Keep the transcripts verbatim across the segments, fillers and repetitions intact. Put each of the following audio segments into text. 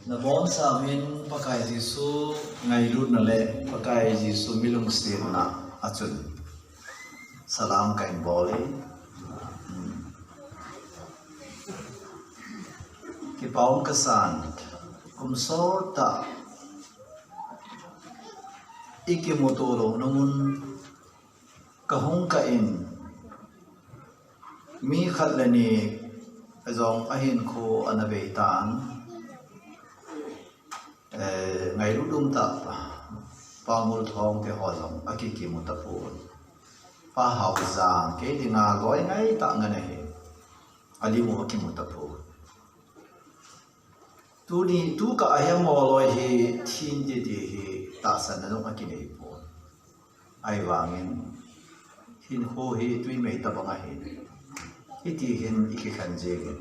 Nabonchauvin Pakai Jesu ngailutna le Pakai Jesu milungsetna a chun salam kahin bol e. Kipa um kasan, kum sottah ikimuto louna mun kahung kah in, mi khat le ni jong ahinkho ana vei tan. Eh, ngailut um tah Pa Ngulthang te ho jong akikimu tapon. Pa Haojang kei dinga loi ngai tah ngen ahi. Ali mu akimu tapon. Tuni, tukah a hi amaho loi hi thi inte ti hi tahsanna jong akinei pon. Ahivangin hinkho hi twi mei tabang ahi. Hiti hin ikikhen jengin.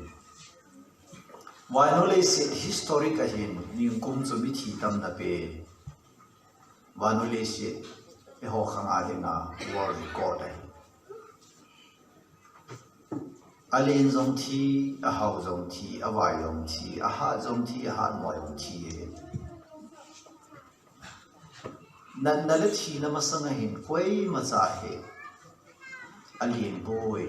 Vannoi leiset historic ahin, nikum chu mithi tamna pen. Vannoi leiset eiho khang a dinga world record ahi. Alen jong thi, ahao jong thi, avai jong thi, ahat jong thi, ahatmo jong thi ahi. Natna le thina masanga hin koimacha hi alen poi.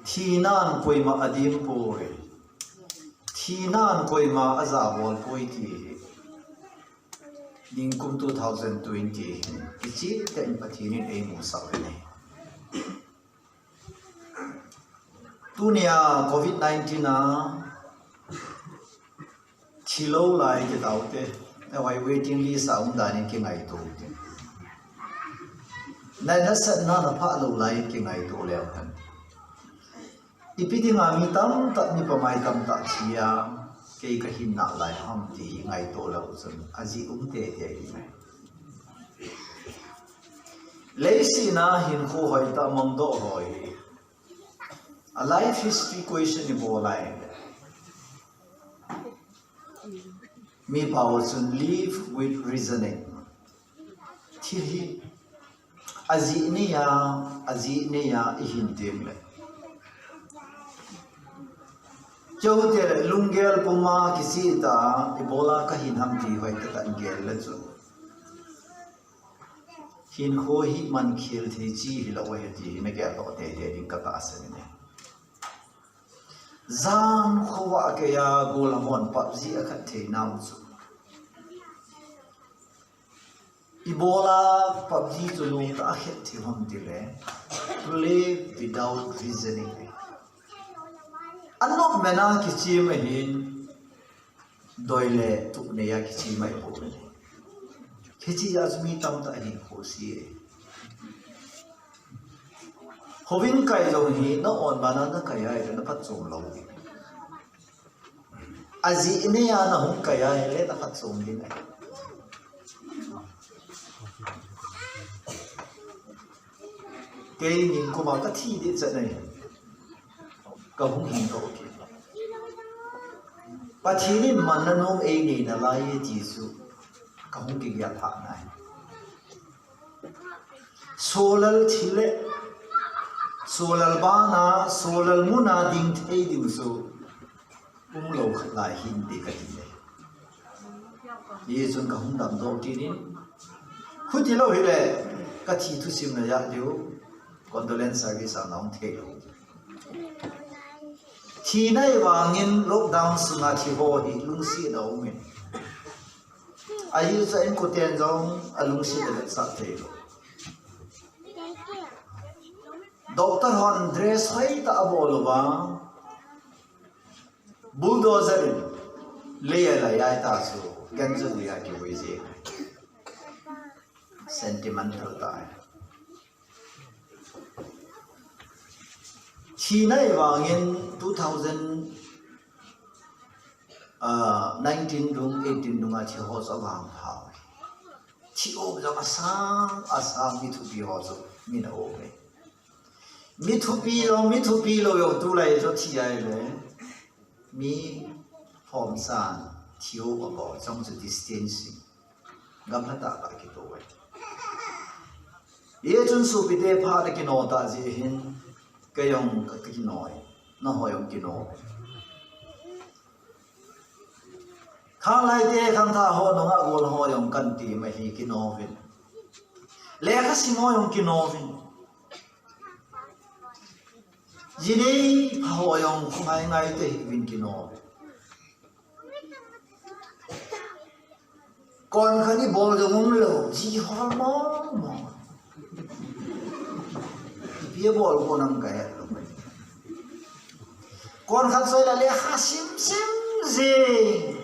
Thina'n koima adim poi. Thina'n koima ajabol poi ti hi nikum two thousand twenty hin kicheh tah in Pathen in eimusah u ahi. Tunia covid nineteen a thilou lai kiti ute, ahoi waiting list a um dan in kingaito ute. Nai nasatna naphah lou lai kingaito leu hen. Ipi dinga mi tamtah, mi pamai tamtah thi a, kei kahin nalai ham ti hi ngaito leu chun ajeh um teitei ding ahi. Leiset a hinkho hoitah mangdoh ho hi a life history question ibol a ahile, mi pao chun live with reasoning. Thil hi ajeh neiya, ajeh neiya ihin teng le, keu te le lunggel puma kicheh tah a ibola kahin ham ti hoitah tah in gel le chun hinkho hi mankhel thei chi hilou ahi ti hi nagel doh teitei ding katahsan e. Jan khovah a keiya golhang hon PUBG akhat thei nau chu, ibola PUBG chu lungtah a khet thei ham tile, play without reasoning. Anop mena kichem ahin, doi le tup neiya kichem ahi bou le. Hiche a chu mi tamtah ahin khoh se e. Houin kai jong hi na-on bana nakai ahile naphatchom lou ding. Ajeh neiya nahung kai ahile naphatchom ding ahi. Kei nikum a kathi ding chan ahi. Kahung hing doh kit. Pathen in manna nom einei nalai e ti chu kahung kigel lhah nai. Solal thil le, solal bana, solal muna ding thei ding chu umlou khat lai hinte kati e. Hichun kahung damdoh kit in. Chuti lou hile, kathi thusim naya diu condolence service a nahung thei lou. Thina ahivangin lockdown sunga thi ho hi lungsetna aumin. Ahi chu a inkoten jong alungset avetsah thei lou. Doctor hon dress hoitah abol uva, bulldozer in lei a lai a tah chu, gancha lui a kivui jeng. Sentimental tah. Thina ahivangin two thousand nineteen dung, eighteen dunga thi ho chu avangpha uve. Thi um jong asang asang, mi thupi ho chu mi na um e. Mi thupi lou, mi thupi lou jong tulai chu thi ahile, mi phomchan thi ho abol jong chu distancing. Gamla tah tah kitoh e. Hichun sopite phat a kino tah jeh hin, kei jong kakino e, nahoi jong kino e. Khanglai te khangthah ho nungah gol ho jong kan ti ma hi kinom in. Lekha sim ho jong kinom in. Jinei pha ho jong khongai ngai te hi vin kinom in. Kon khat ni bol jong um lou, ji hol mong mong. Ipi bol ko nam ka het lou. Kon khat soi la lekha sim sim jing.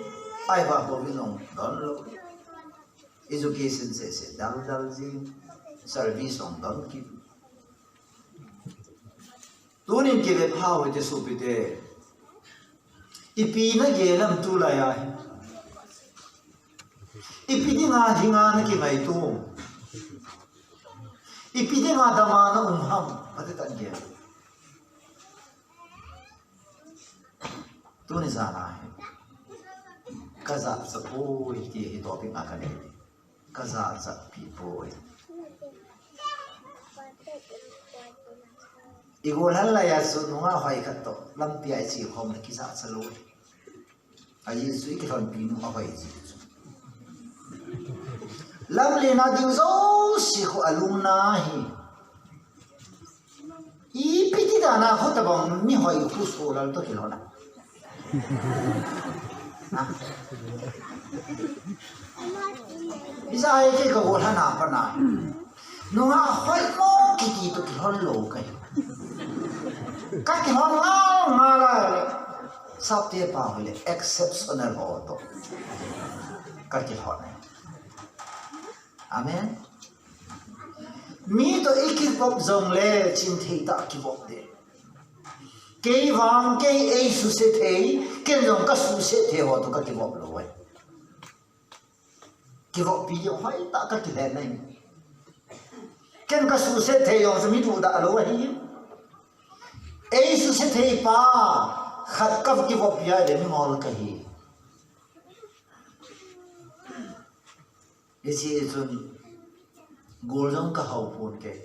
Ai ba ko vin jong don lou. Education seh seh dal dal jing. Service jong don kit. Tunin kive phau hite sopite. Ipi na gel em tulai a hi. Ipi dinga hinga na kingaito. Ipi dinga dama na um ham. Phatecha gel. Tuni jan a hi. Ka jachat poi ti hi topic a ka nei. Ka jachat pi poi. I golhang lai a chu nungah hoi khat toh lampi a i che khom le kijachat lou. A Jesu i kilhonpi nu a hoi ji chu. Lamlen a ding jouse khu a lungna hi. Ipi ti dan a khu tabang mi hoi khu so lal toh kilhon a. Ijeh inem kei ka golhang a pat na. Nungah hoi mo kiti toh kilhon lou ka hi. Ka kilhon ngal ngal a le. Sapte pa hoi le exceptional ho toh. Ka kilhon. Amen. Mi toh i kivop jong le chingthei tah kivop ding. Kei vang kei ei suse thei, ken jong ka suse thei ho toh ka kivop lou e. Kivoppi ding hoitah ka kilen ahi. Ken ka suse thei jong chu mi duhdah lou ahi. Ei suse thei pa khat ka kivoppi a le mingol ka hi. Hiche chun gol jong ka hao pon kei.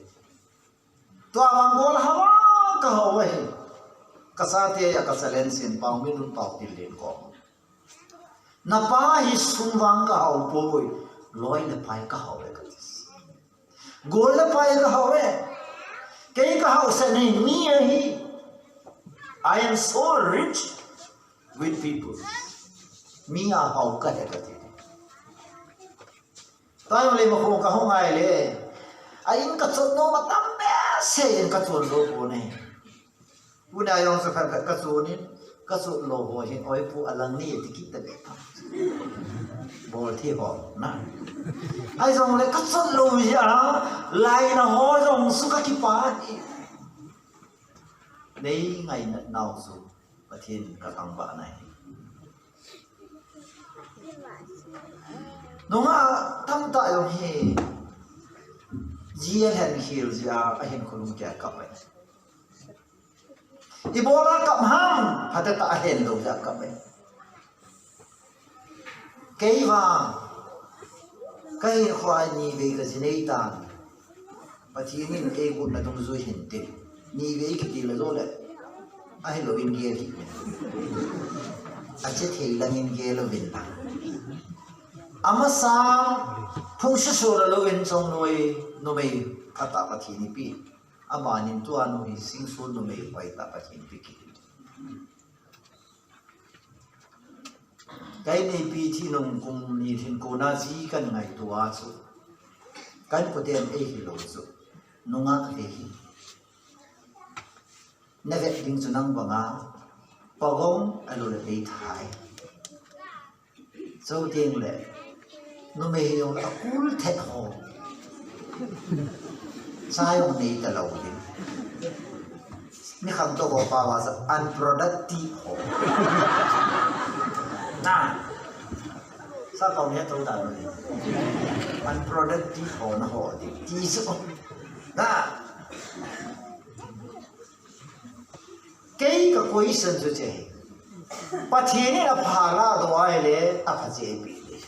Tua vang gol hao a ka hao ahi. Ka chate a ka challenge in Paominun Paotinlen ko. Na pa hi sum vang ka hao poi, loi le pai ka hao e ka ti. Gol le pai ka hao e. Kei ka haosah nei mi ahi. I am so rich with people. Mi a hao ka he ka ti. Tua jong le ma khong ka hung ngai le. A in ka chot nom a tam behseh in ka chon lou pon e. Tuna jong chu khat khat ka chon in, ka chot lou ho hin, oi pu a lang ni ti kit ta be. Bol thi ho, na. Ahi jong le ka chot lou jeh a, laina ho jong chu ka kipah e. Nei ngainat nau chu, Pathen ka thangvah na hi. Nungah tamtah jong hi, ji a lhen khel jeh a, a hinkho lungkeng a kap e. Ibola kap ham, phatecha a lhen lou jeh a kap e. Kei vang, ka hinkho a nivei ka ji nei tan. Pathen in ei gotna dungjui hin tin. Nivei kiti le jo le. Ahilou in gel hi. A che thei lang in gel uvin lang. Amasa, phung susu la lou in chong noi, numei, phatah Pathen in eipeh. Aban in tua nu hi singsul numei, hoitah Pathen in eipeh kit. Ka inneipi thi nung kum ni lhin kona ji kan ngaito a chu. Kan koten ei hilou chu. Nungah ve hi. Na vet ding chu nang banga. Pagong ahilou le peithai. Chuteng le. Numei hi jong le a kul thet ho. Cha jong nei talou ding. Mi khangtou ho pao a chu unproductive ho. Na. Sa pao nge tou da lo. Unproductive ho na ho ding. Ti chu. Na. Kei ka question chu che hi. Pathen in apha ladoh a ahile, apha cheh eipeh ding.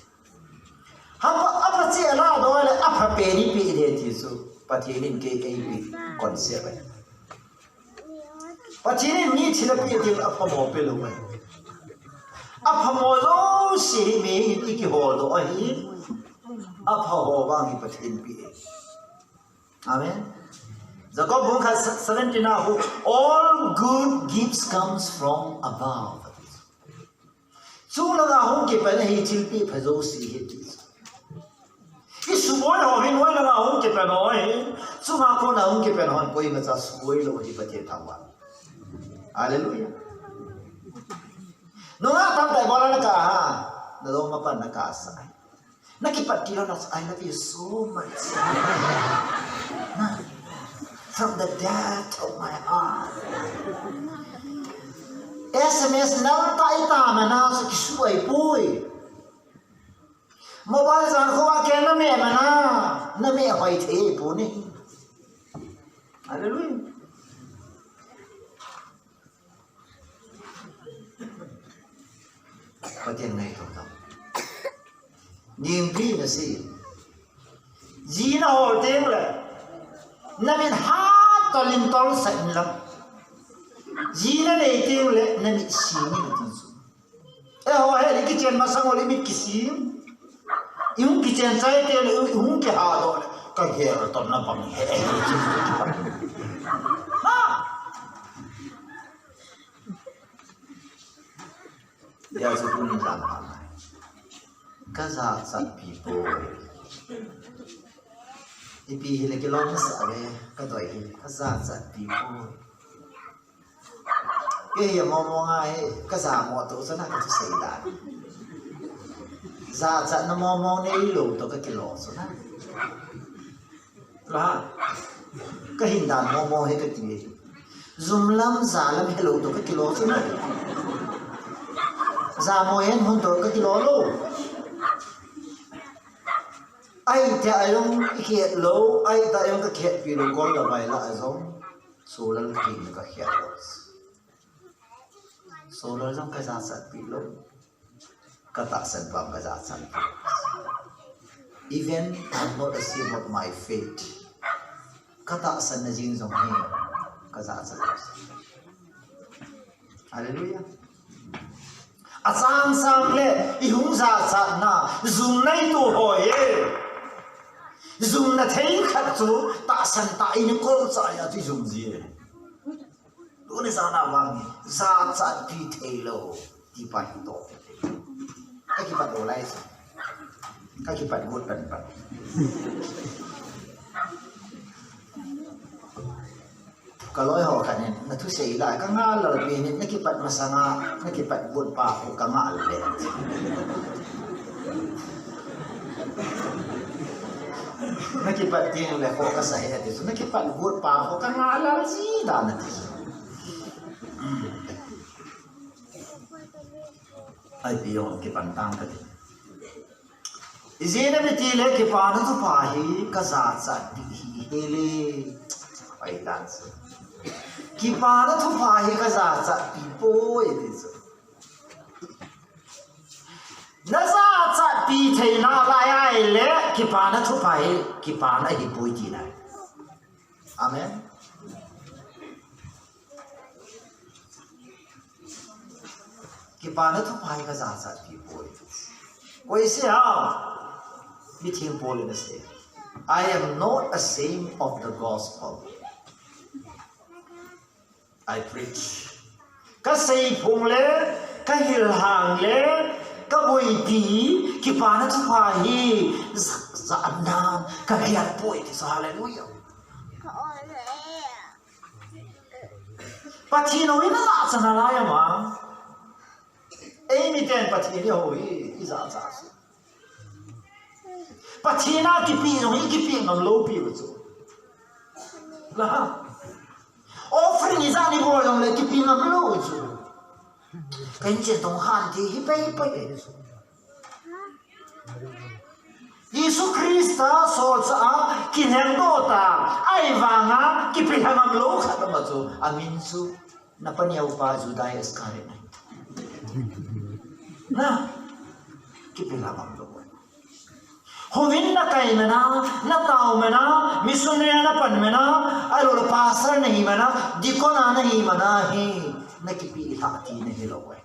Hapha, apha cheh ladoh a ahile, apha pen eipeh ding ti chu. Pathen in kei eipeh concept ahi. Pathen in mi thina peh ding apha mo pelou ahi. Aphamo jouse hi mihem in eikihol doh ahi. Apha ho vang hi Pathen in eipeh. Amen. Jacob bung khat seventeen a khu, all good gifts comes from above. Chunglanga hung kipan ahi thilpeh pha jouse hi ti. Isuboi ho hi noilanga hung kipan ho ahi. Chunga kona hung kipan ho koimacha suboi lou ahi Pathen thangvah. Hallelujah. Nungah tamtah ibola nakah ham? Nalou mapan nakah sah. Nakipat tilou na, I love you so much. From the depth of my heart. S M S nalta ita mana sa kisuai poi. Mobile jan kho a keng nameh mana, nameh hoi thei poi ni. Hallelujah. Pathen ngaito tau. Ningpi nasei. Ji nahol teng le, namit hat tah in tolsah in lang. Ji nanei teng le, namit sing in ati chu. Eiho hi, ikichen masang uleh imit kising. Ihung kichen chai teng le, ihung kiha doh le, kagel tonna bang hi. Ha! Hijeh chun tuni jan a, kajachatpi poi. Ipi hile kilom sah ve, kadei hi, kajachatpi poi. Kei hi momo ngai, kajamo toh chun kathusei dan. Jachatna momo neilou toh kakilo chun. La, kahin dan momo hi kati. Jum lam, ja lam helou toh kakilo chun. Jamo hen hun toh kakilo lou. Ahi tia jong ikihet lou, ahi tia jong kakihetpi lou, kol la bai la jong. Solar thing kakihet lou. Solar jong kajachatpi lou. Katahsan pa kajachatpi. Even I'm not ashamed of my faith. Katahsan na jing jong hi kajachat. Hallelujah. Achang chang le ihung jachatna jung neitu ho hi. Jung nathei khat chu tahsan tah in kol cha a chu jung ji. Tuni jan a vang hi, jachatpi theilou, ti pa hi toh. Kakipat lou lai sa. Kakipat got pan pan. Kaloi ho khat in, nathusei la, kangah lal pi in, nakipat masanga, nakipat got pa khu kangah le. Nakipat teng le kho kasa e ati chu, nakipat got pa khu kangah lal ji dan ati chu. Ai pi jong kipan tang kati. Ijeh inem itile kipana thupha hi kajachatpi hi hele. Ai dan chu. Kipana thupha hi kajachatpi poi ti chu. Najachatpi theina lai ahile, kipana thupha hi, kipana ahipoi tina. Amen. Kipana thupha hi kajachatpi poi. Koi sei ham? Mitheng Paul in asei. I am not ashamed of the gospel. I preach. Kaseiphong le, kahilhang le, kaboipi, kipana thupha hi, ja, ja nan, kagiat poi ti sa, hallelujah. Pathen hou hi najachat nalai ham? Eimiten Pathen ihou hi, ijachat. Pathen a kipe jong hi kipe ngam lou pi u chu. La. Offering ijat ibol jongle kipe ngam lou u chu. Kahin chen tong khan ti hi pei pei. Jesu Christa solchah a kilhengdoh ta, ahivanga kipe lha ngam lou khat um a chu, amin chu. Napa neo pa Judas Iscariot ahi. Na, kipe lha ngam lou. Houin nakai man a, natao man a, missionary napan man a, ahilou le pastor nahi man a, deacon a nahi man a hi, nakipe lha ti nahi lou e.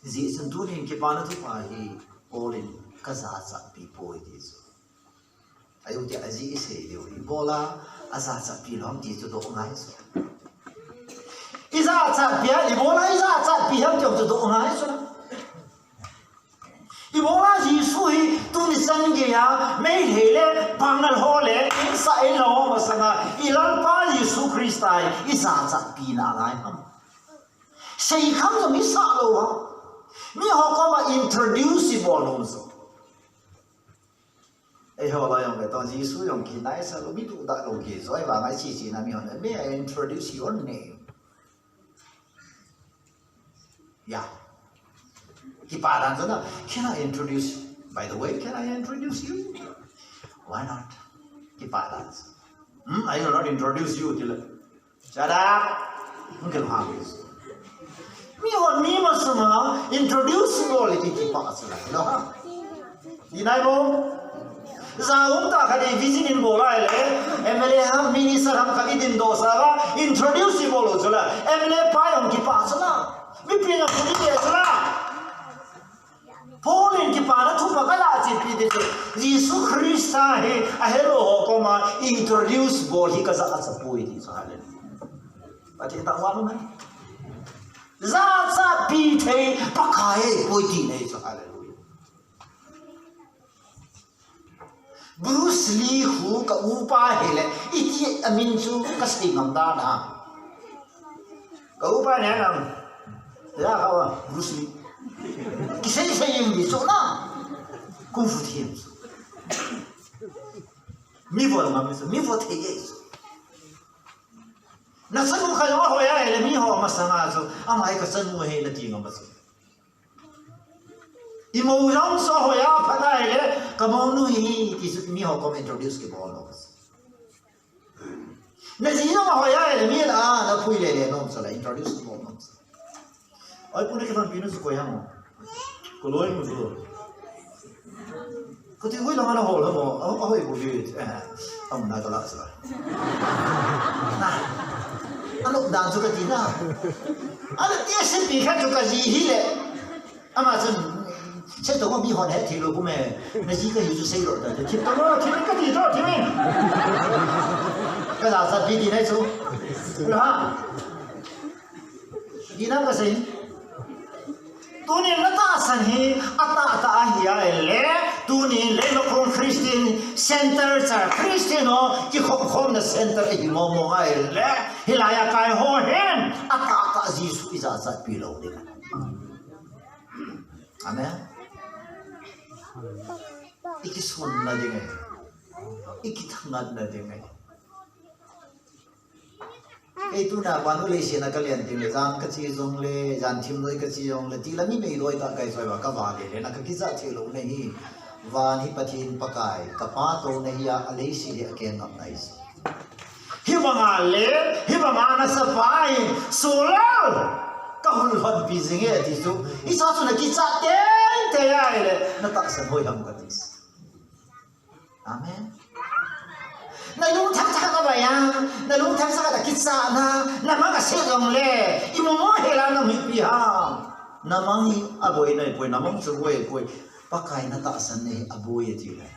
Hijeh chun tunin kipana thupha hi Paul in kajachatpi poi ti chu. Ajeh chu ajeh isei diu hi. Ibola ajachatpi lou ham ti chu doh ngai chu. Ijachatpi a, ibola ijachatpi ham ti chu doh ngai chu. Ibola Jesu hi tuni chan geiya Meitei le Pangal ho le insah in lou masanga i Lalpa Jesu Christa hi ijachatpi nalai ham. Seikham jong isah lou ham. Miho koma introduce ibol lou ham. Eiho la jong le tong Jesu jong kinaisah lou, mi duhdah lou kei joi vang a ichi chi na miho le, "May I introduce your name?" Yeah. Kipa dan chu na, "Can I introduce? By the way, can I introduce you?" Why not? Kipa dan chu. Hmm, I will not introduce you, ti le. Shut up. Hung kil ha. Mihon mi masanga introduce bol le kipah chu la. No ha. Di nai mo. Jaum tah khat i visit in bol a ile, M L A ham, minister ham khat i dingdoh sah a, introduce i bol u chu la. M L A pa jong kipah chu la. Mipi jong kipah chu la. Paul in kipana thupha kajachatpi ti chu, Jesu Christa hi ahelou ho koma introduce bol hi kajachat poi ti chu, hallelujah. Pathen thangvah in um hen. Jachatpi thei Pakai ahipoi ti nei chu, hallelujah. Bruce Lee khu ka upa hile, iti amin chu kasei ngam dan a. Ka upa ne nang. Ya ka wa, Bruce Lee. Kisei sei jing di chu na. Kung fu thiem chu. Mi vo ngam chu, mi vo thei e chu. Na chanu khat jong ahoi a hile, miho masanga chu, ama hi ka chanu ahi nati ngam chu. I mou jong chu ahoi a phat a hile, ka mounu hi, ti chu miho koma introduce kibol lou. Na ji jong ahoi a hile, mi la, na pui le le nom chu la, introduce kibol nom chu. Oi, pu, na kilhonpi nu chu koi ham? Ka loi nu chu. Kati, ui, lang ana hol ham? A, ahoi bou hi. Eh, aum na ka la chu. Na. Anop dan chu kati na. Ana ti a sepi khat chu kaji hile. Ama chun, "Sei to, mihon hethei lou pu me. Na ji kahi chu sei lou ta. Thip to, thip kati to, thip in." Kajachatpi ti nei chu. Lo ha. Di nam kasei. Tunin natahsan hi atahtah ahi a ile, tunin Leimakhong Christian Center cha, Christian ho kikhopkhomna center ahi mong mong a ile, hilai a kai ho hin atahtah Jesu ijachatpi lou ding. Amen. Ikisunna ding ahi. Ikithangatna ding ahi. Kei tuna vannoi leiset a kalen teng le, jan kache jongle, jan thim loi kache jongle, ti la mi meiloi tah kahi joi uva kavale le, na kakijat thei louna hi, van hi Pathen Pakai, ka Pa touna hi a, aleiset hi akeng ngam nai. Hivanga le, hivanga nasapa in, Saul, kahung lhonpi jing e ti chu, hicha chu nakichat tei tei a ile, natahsan hoi ham kati. Amen. Nalungthim thakhat a vai a, nalungthim thakhat a kichatna, namang asei jongle, imomo hela namipi ham. Namang hi aboi nai poi, namang chu boi poi. Pakai natahsan nei aboi ati le.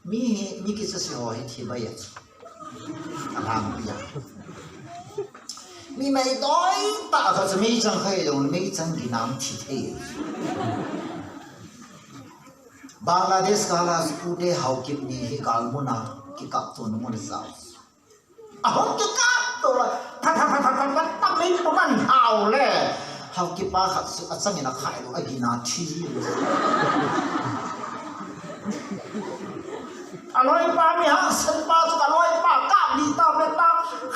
Mi hi, mi kicha se ho hi thi bai a chu. Alangpi a. Mi meidoi tah khat chu meichang khat jong, meichang ginam thi thei. Bangladesh gal a Pute Haokip ni hi galmun a kikaptona mun a jao. Ahung kikapto la, phat, phat, phat, mei paman hao le. Haokip pa khat chu achang in akhai lou, agin a thi ji lou. Aloipa mi hangsan pa chu, aloipa kap ni ta, me ta,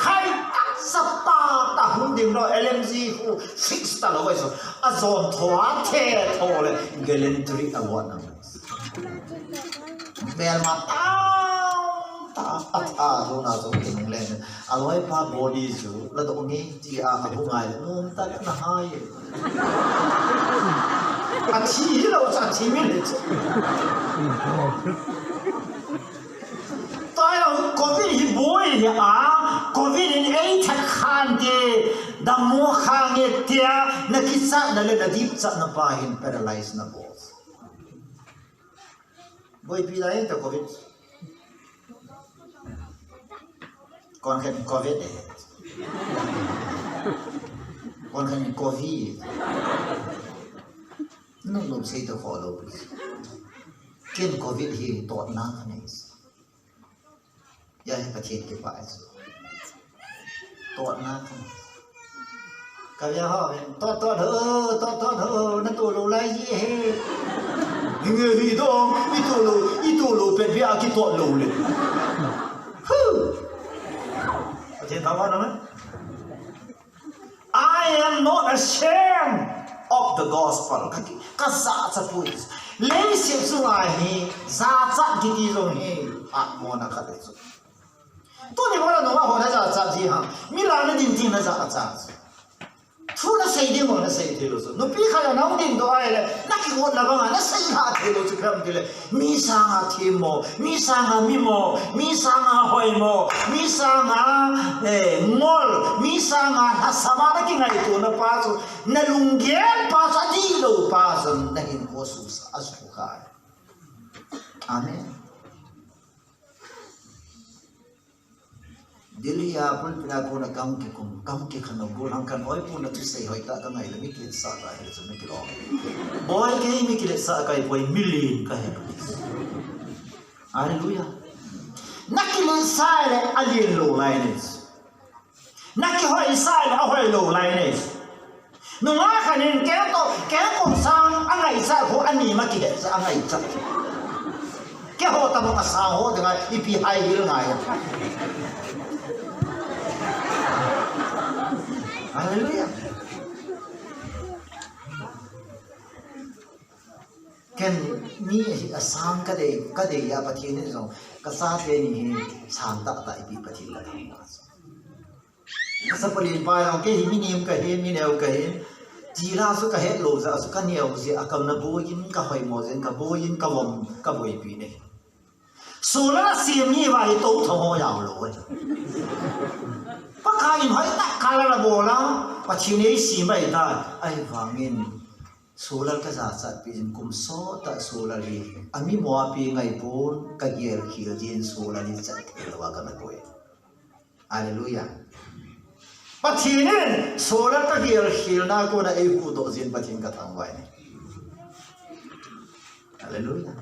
khai ta, sa ta, ta hung ding lou, L M G khu fix ta lou, so, ajon tho a, the tho le, gallantry award na. Melma ta, ta, a, a, lona jong kinung le. Aloipa body chu, la doh nge, ti a, a bu ngai le, nom ta le, na hai. Athi lou, sa thi mi le chu. Tua jong covid hi boi hi a, covid in ei that khan ti, dammo khang Tia, nakichatna le nadipchatna pa hin paralyze nabol. Boipi lai ta covid. Kon khen covid e. Kon khen covid. Nung nung sei to follow please. Ken covid hi totna kanei. Ya hi Pathen kipah chu. Totna kanei. Ka via ho ven, tot tot ho, tot tot ho, natoh lou lai ji he. Hinge hi dong, itoh lou, itoh lou pet via kitot lou le. Hu. Pathen thangvah in. I am not ashamed of the gospel. Ka ki, kajachat poi. Leiset chunga hi jachat kiti jong hi phatmona khat chu. Tuni mona nunga ho najachat ji ham. Mi lah a nading ding najachat. Thu nasei ding mo nasei thei lou chu. Nupi khat a nahung dingdoh ahile, nakigotna banga nasei lha thei lou chu phem tile. Mi sanga themmo, mi sanga mimo, mi sanga hoimo, mi sanga, eh, ngol, mi sanga lhasam a nakingaitona pa chu, nalunggel pa chu, adihlou pa chu, nahinkho susa, asukha. Amen. Delhi a pulpit a kona kam kikum, kam kikhen a gollhang khat oi puna thusei hoitah kangai le mi kiletsah kahi le chu mi kilom. Boi kei mi kiletsah kahi poi, mi len kahi. Hallelujah. Nakiletsah le alen lou lai nei. Nakihoisah le ahoi lou lai nei. Nunga khat in kei toh, kei kou sang angaichat khu ani ma kihetchat angaichat. Keiho tobang a sang ho dinga ipi high heel ngai a. Hallelujah. Ken mi hi asang kadei, kadei a Pathen in jong kachate ni hi sang tahtah eipeh Pathen kathangvah. Kasa palen pa jong, kei hi mi nem kahi, mi neo kahi. Tila chu kahet lou jeh a chu kaneo jeh a, kana boi in, kahoimo jeh in, kaboi in, kavom, kaboipi nei. Solar a sem ni va hi tou thong ho jao lou e. Pakai in hoitah color abol a, Pathen in eisem ahitai. Ahivangin solar kajachatpi jin kum sottah solar hi. Amimo a pe ngai pon, kagel khel jin solar hi chat thei lou a kana koi. Hallelujah. Pathen in solar kagel khelna kona eihuhdoh jin Pathen kathangvah in. Hallelujah.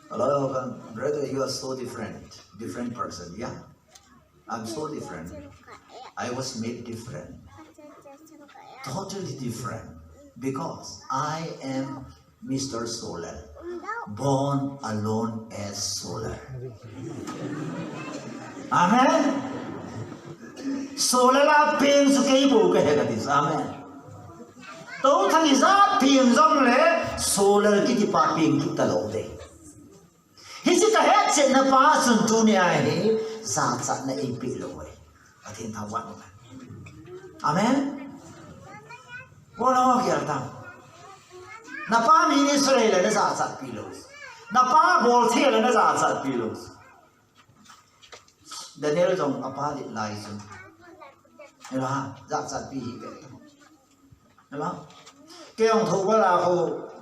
Hello, brother, you are so different, different person, yeah? I'm so different. I was made different. Totally different. Because I am Mister Solar. Born alone as Solar. Amen. Solar a peng chu kei bou kahi kati. Amen. Touthang ijat peng jongle Solar kiti pa peng kit talou ding. Hiche kahetchetna pa chun tunia hi jachatna eipeh lou e. Pathen thangvah in. Amen. Bol ho gel tam. Napa ministry le najachatpi lou. Napa bolthei le najachatpi lou. Daniel jong apa lit lai chu. Ela, jachatpi hi pe. Ela. Kei jong thou bala ho,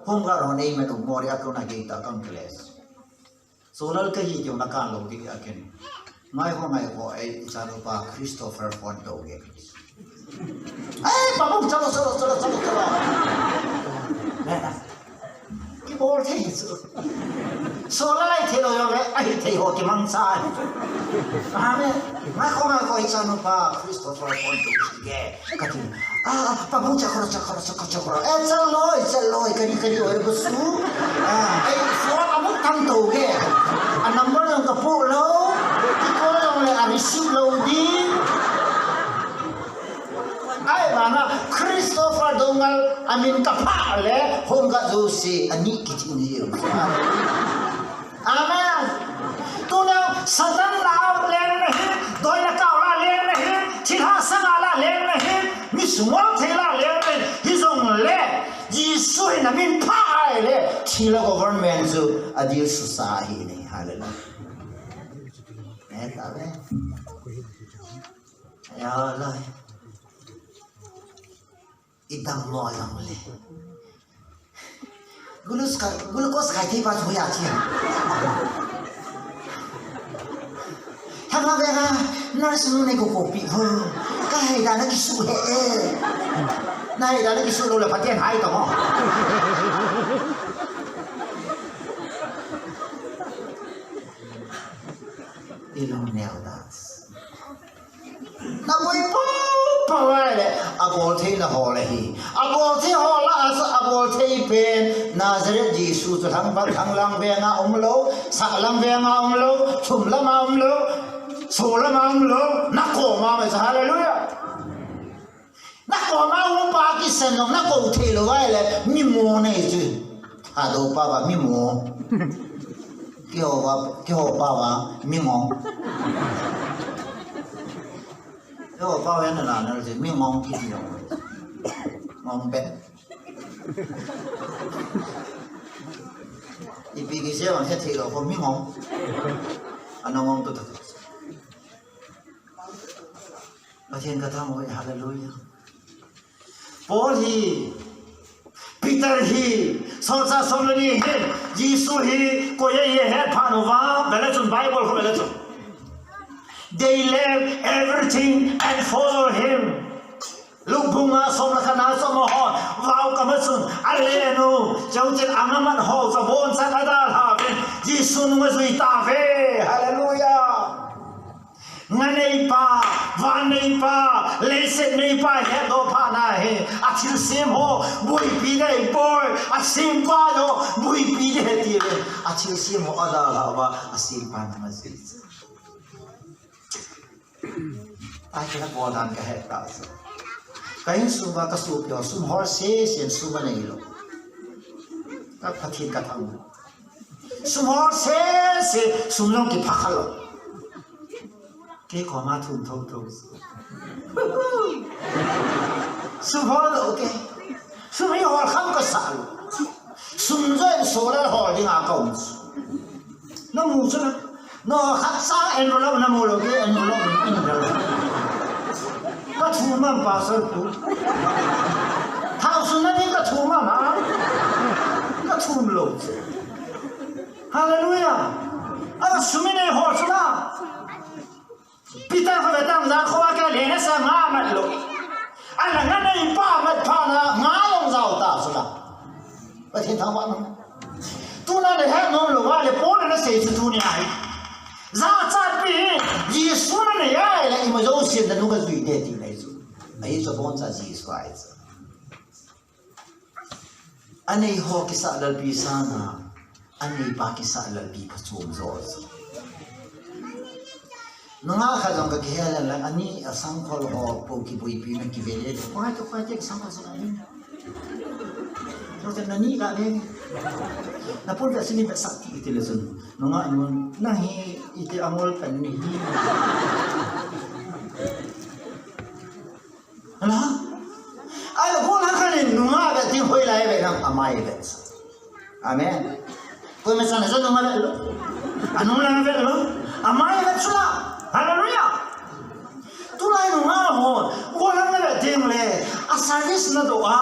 hung ga ro nei me tu mori a kona gei ta kam kles. Solar kahi keu na kan lou ding a ken. Ngai ho, ngai ho, ei, ichanupa Christopher phone tou nge. Ei, pabung, chalo, chalo, chalo, chalo, chalo. Nge na. Kibol thei chu. Solar lai thei lou jongle, ahithei ho kimangcha. Amen. Ngai ho, ngai ho, ichanupa Christopher phone tou nge. Kati. Ah, ah, pabung chakora, chakora, chakora, chakora. Eh, chaloi, chaloi, kani, kani, oi, basu. Ah, eh, phone amuk thang tou nge. A number jong kapoh lou. Kicall jongle a receive lou ding. Ahivanga Christopher Doungel amin kaphah le, hung ga jouse ani kiti ni. Amen. Tuna Satan lah a leng nahi, doina kau lah a leng nahi, thilha sanga lah a leng nahi, mi sungol thei lah a leng nahi, hijongle, Jesu hin amin phah ahile, thilha government chu adil susa ahi nei. Hallelujah. Amen. Amen. Ya lai. Idam mo jong le. Glucose ka, glucose kai thei pa chu ya chi. Thama be ha, nurse nu ne ko ko pi ho. Ka hai da na kisu he e. Na hai da na kisu lou le Pathen hai to mo. Ilung neo das. Na boi po po vai le, abol thei na ho le hi. Abol thei ho la, a, abol thei pen, Nazareth Jesu chu thang ba, thang lang ve nga um lo, sa lang ve nga um lo, thum la ma um lo, so la ma um lo, na ko ma ma, hallelujah. Na ko ma um pa ki sen no, na ko thei lo vai le, mi mo nei chu. Thado pa va mi mo. Kiho va, kiho pa va mi ngong. Kiho pa va na na na mi ngong ki ti lo. Ngong pe. Ipi ki se van se thei lo ko mi ngong. Ano ngong tu ta. Pathen ka thang hoi, hallelujah. Paul hi, Peter hi, Solchah som le ni hi, Jesu hi, koi a hi het phat uva, vele chun Bible kho vele chun. They left everything and follow him. Lukbunga som le khat na som ho, vau kama chun, ale nu, chau chil anga man ho, sa bon sa ada la ven, Jesu nunga jui ta ve, hallelujah. Nga neipa, van neipa, leiset neipa, hetdoh phat na hi, a thilsem ho, boipi nei boi, a sempa ho, boipi nei he ti le, a thilsem ho, a dalha uva, a sempa nunga jui. Ai, ka bol dan ka het ta chu. Ka insung uva ka sopi ho, sum hol sese, sum anei lou. Ka Pathen ka thang. Sum hol sese, sum jong kipha kha lou. Kei koma thum tho tho. Sum hol lou kei. Sum hi hol kham ka sa lou. Sum jong so le hol ding a ka um. Na mu chu na. No, khat sa envelope na mu lou kei, envelope in envelope. Ka thum am pastor pu. Thao sun na ni ka thum am ha. Ka thum lou. Hallelujah. A sum i nei ho chu la. Peter kho ve tang, jan kho a kei le na sa nga mat lou. A la nga neipa mat phat na nga jong jao ta chu la. Pathen thangvah in um. Tuna le het nom lou va le Paul in ana sei chu tuni a hi. Jachatpi hi Jesu na nei a le ima jousen na nunga jui te ti nei chu. Ahi chu aboncha Jesu ahi chu. Anei ho kisah lalpi sanga, aneipa kisah lalpi phachom jo chu. Nungah khat jong ka kihel in lang, ani a sangkhol ho po kiboipi na kive le le. Pai to pai te ka sangkhol sa ni. Lo te na ni ka le. Na pon ka sini ka sak ti ti le sun. Nungah nun, na hi ite angol kan ni hi. Ala? Ai, ko na khan in nunga ve ting hoi lai ve nam amai ve. Amen. Koima chan jong nunga ve lou. Anu lang ve lou. Amai ve chu la. Hallelujah. Tulai nunga ho. Ko lang ve ting le. A service na doh a.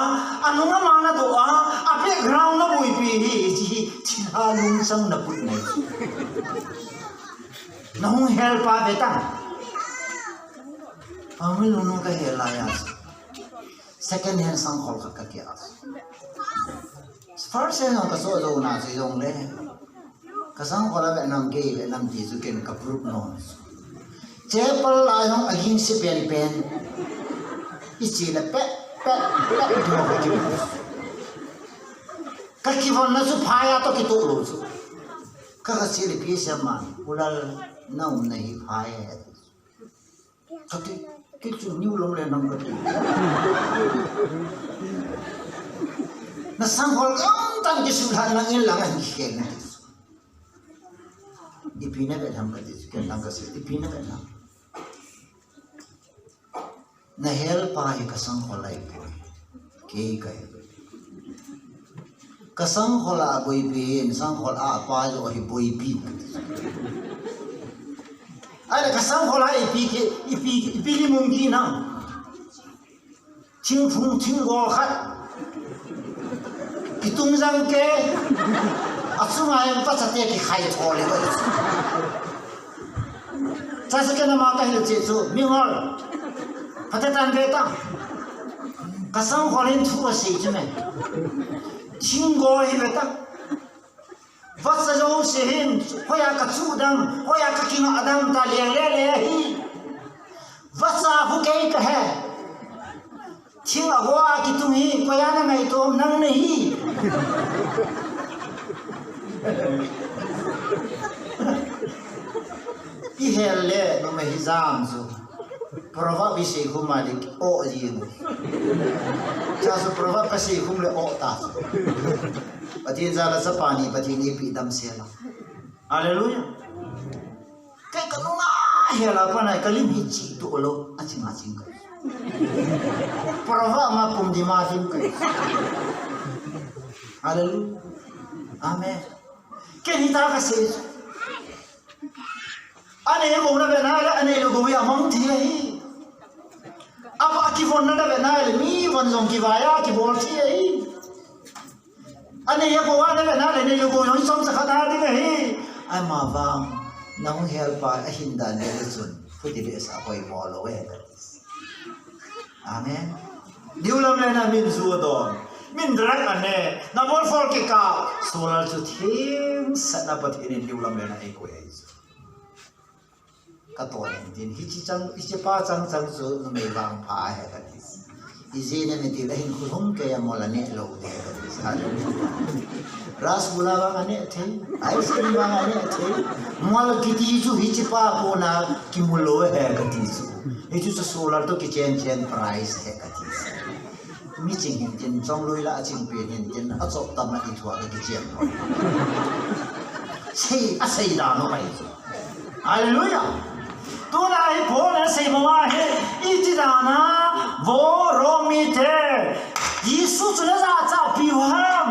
Anunga ma na doh a. A background na boipi hi. Chi hi. Thilha lungchang na put nai. Na hung help a ve tang. Pangmi lunu ka he lai a. Second hand sangkhol khat ka kia. First hand ka so jo na si jong le. Ka sangkhol a ve nam kei ve nam ti chu ken ka proof no. Chapel la jong a ging si pen pen. I chi le pe, pe, pe, pe, pe. Ka kivon na chu phai a to kito lou chu. Ka ka si le pi se man. Ulal na um na hi phai. Kati, kichu niu long le nam kati. Na sangkhol gam tan kisu lhan lang in lang a hin khen. Ipi na ve tham kati, ken lang kasi, ipi na ve tham. Na help a hi ka sangkhol ahi poi. Kei ka hi. Ka sangkhol a boipi, sangkhol a pa jo hi boipi. Ai, ka sangkhol a ipi ke, ipi Ipi lim um kit ham. Thingphung thinggol khat. Kitung jang kei. Achunga hin pachate kikhai tho le. Chua chu ken ama kahil cheh chu, mingol. Phatah in ve tan. Kasang khol in thu asei chu me. Thinggol hi ve tan. Vacha jouse hin, hoiya kachuh dam, hoiya kakingah dam ta leng lele hi. Vacha khu kei kahi. Thing a hoa kitung hi, koiya na ngaito ham, nang nahi. Ihel le, numei hijat chu. Proverb isei khu ma le, oh jing. Chua chu proverb kasei khu le, oh ta. Pathen jal a chapa ni, Pathen in eipeh damsel a. Hallelujah. Kei kanunga hel a pat na kalim hi chih toh lou, aching aching ka. Proverb ma pum di ma dim ka. Hallelujah. Amen. Ken hita kasei. Anei gou na ve na le, anei lou gou hi amang thei ahi. Apa kivon na ve na le, mi von jong kivai a, kibol thei ahi. Anei gou a na ve na le, nei lou gou jong hi chomcha khat a ding ahi. Ahivang, nahung hel pa ahin dan le le chun, phuti le sa koi mo lou e. Amen. New lam le na min ju don. Min drug ane. Na bol for kikah. Solar chu thim sat na Pathen in new lam le na eikoi ahi. Ka to len tin. Hiche chang, hiche pa chang chang chu numei vangpha ahi kati. Ijeh inem itile hin khulhung kei a mol aneh lou ding ahi kati. Hallelujah. Rasgulla vang aneh thei. Ice cream vang aneh thei. Mol kiti chu hiche pa kona kimu lou ahi kati chu. Hichu chu solar to kichen chen price ahi kati. Mi ching hin tin, chongloi la a ching pen hin tin, achop tam a ithuah le kichen. Sei, asei dan u ahi chu. Hallelujah. Tuna hi Paul in asei banga hi, iti dan a, vo Rom mite, Jesu chu najachatpi u ham.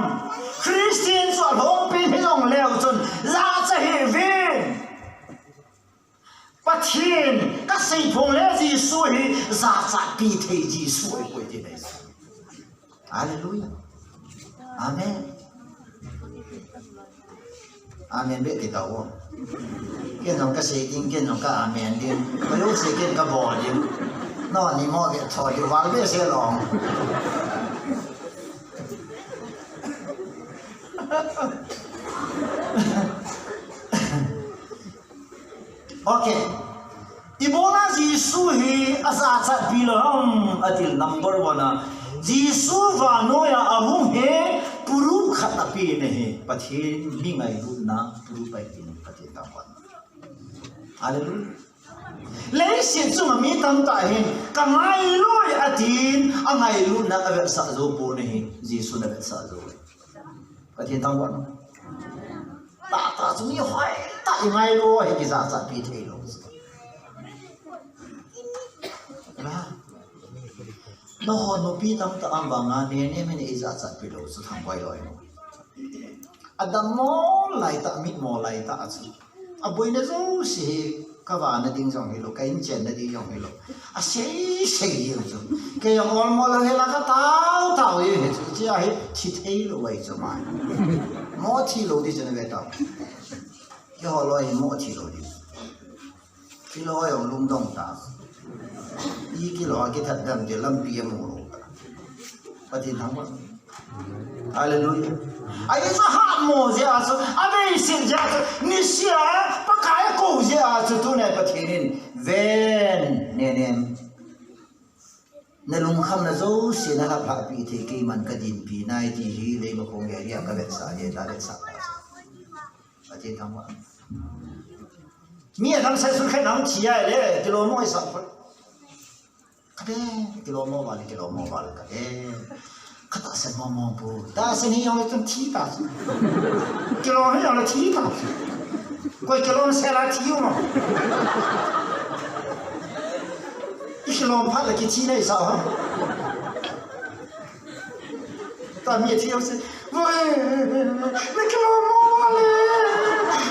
Christian chu alhompi hi jong leu chun, jachat hih uvin. Pathen, kasei phong le Jesu hi, jachatpi thei Jesu ahi koi ti nei. Hallelujah. Amen. Amen be ti tao. Ken jong kasei ding, ken jong ka amen ding. Ka jong sei ken kabol ding. Nangni mo be tho ding, val be se long. Okay. Ibola Jesu hi ajachatpi lou ham, atil number one a. Jesu vannoi a ahung hi proof khat apen ahi. Pathen mi ngailutna proof ahi tin Pathen tangvah. Hallelujah. Leiset chunga mi tamtah hin, ka ngailut e atin, angailutna avetsah jou pon ahi, Jesun avetsah jou. Pathen tangvah. Tahtah chu mi hoitah i ngailu hi kijachatpi thei lou. Na. Nangho nupi tamtah um vanga nenem in eijachatpi lou chu thangvah lou. Adammo laitah, mitmo laitah chu. Aboina jouse hi kavana ding jong hilou, ka inchenna ding jong hilou. Asei sei jeng chu. Kei jong olmo lou hela katao tao jeng hi chu. Hiche a hi thi thei lou ahi chu ma. Mo thi lou ding chu nave tao. Keiho loi hi mo thi lou ding. Kilo jong lungdong ta. I kilo a kithat dam te lampi amu lou ta. Pathen thangvah. Hallelujah. Ahi chu ahatmo jeh a chu, aveiset jeh a chu, niseh a Pakai akou jeh a chu, tuni Pathen in ven, nenem. Na lungkhamna jouse nalhaplhahpi thei, keiman kadinpi nai ti hi leimakhong area kavetsah jeh a kavetsah ta. Pathen thangvah. Mi adang sa sun khat nang thi ahile, kilom mo isah phot. Kade, kilom mo val, kilom mo val, kade. Katahsan mong mong pu. Tahsan hi jong le chun thi ta chu. Kilom hi jong le thi ta chu. Koi kilom sela thi u mo. I kilom phat le kithi nei sa ha. Ta mi thi u se. Voi, na kilom mo val le.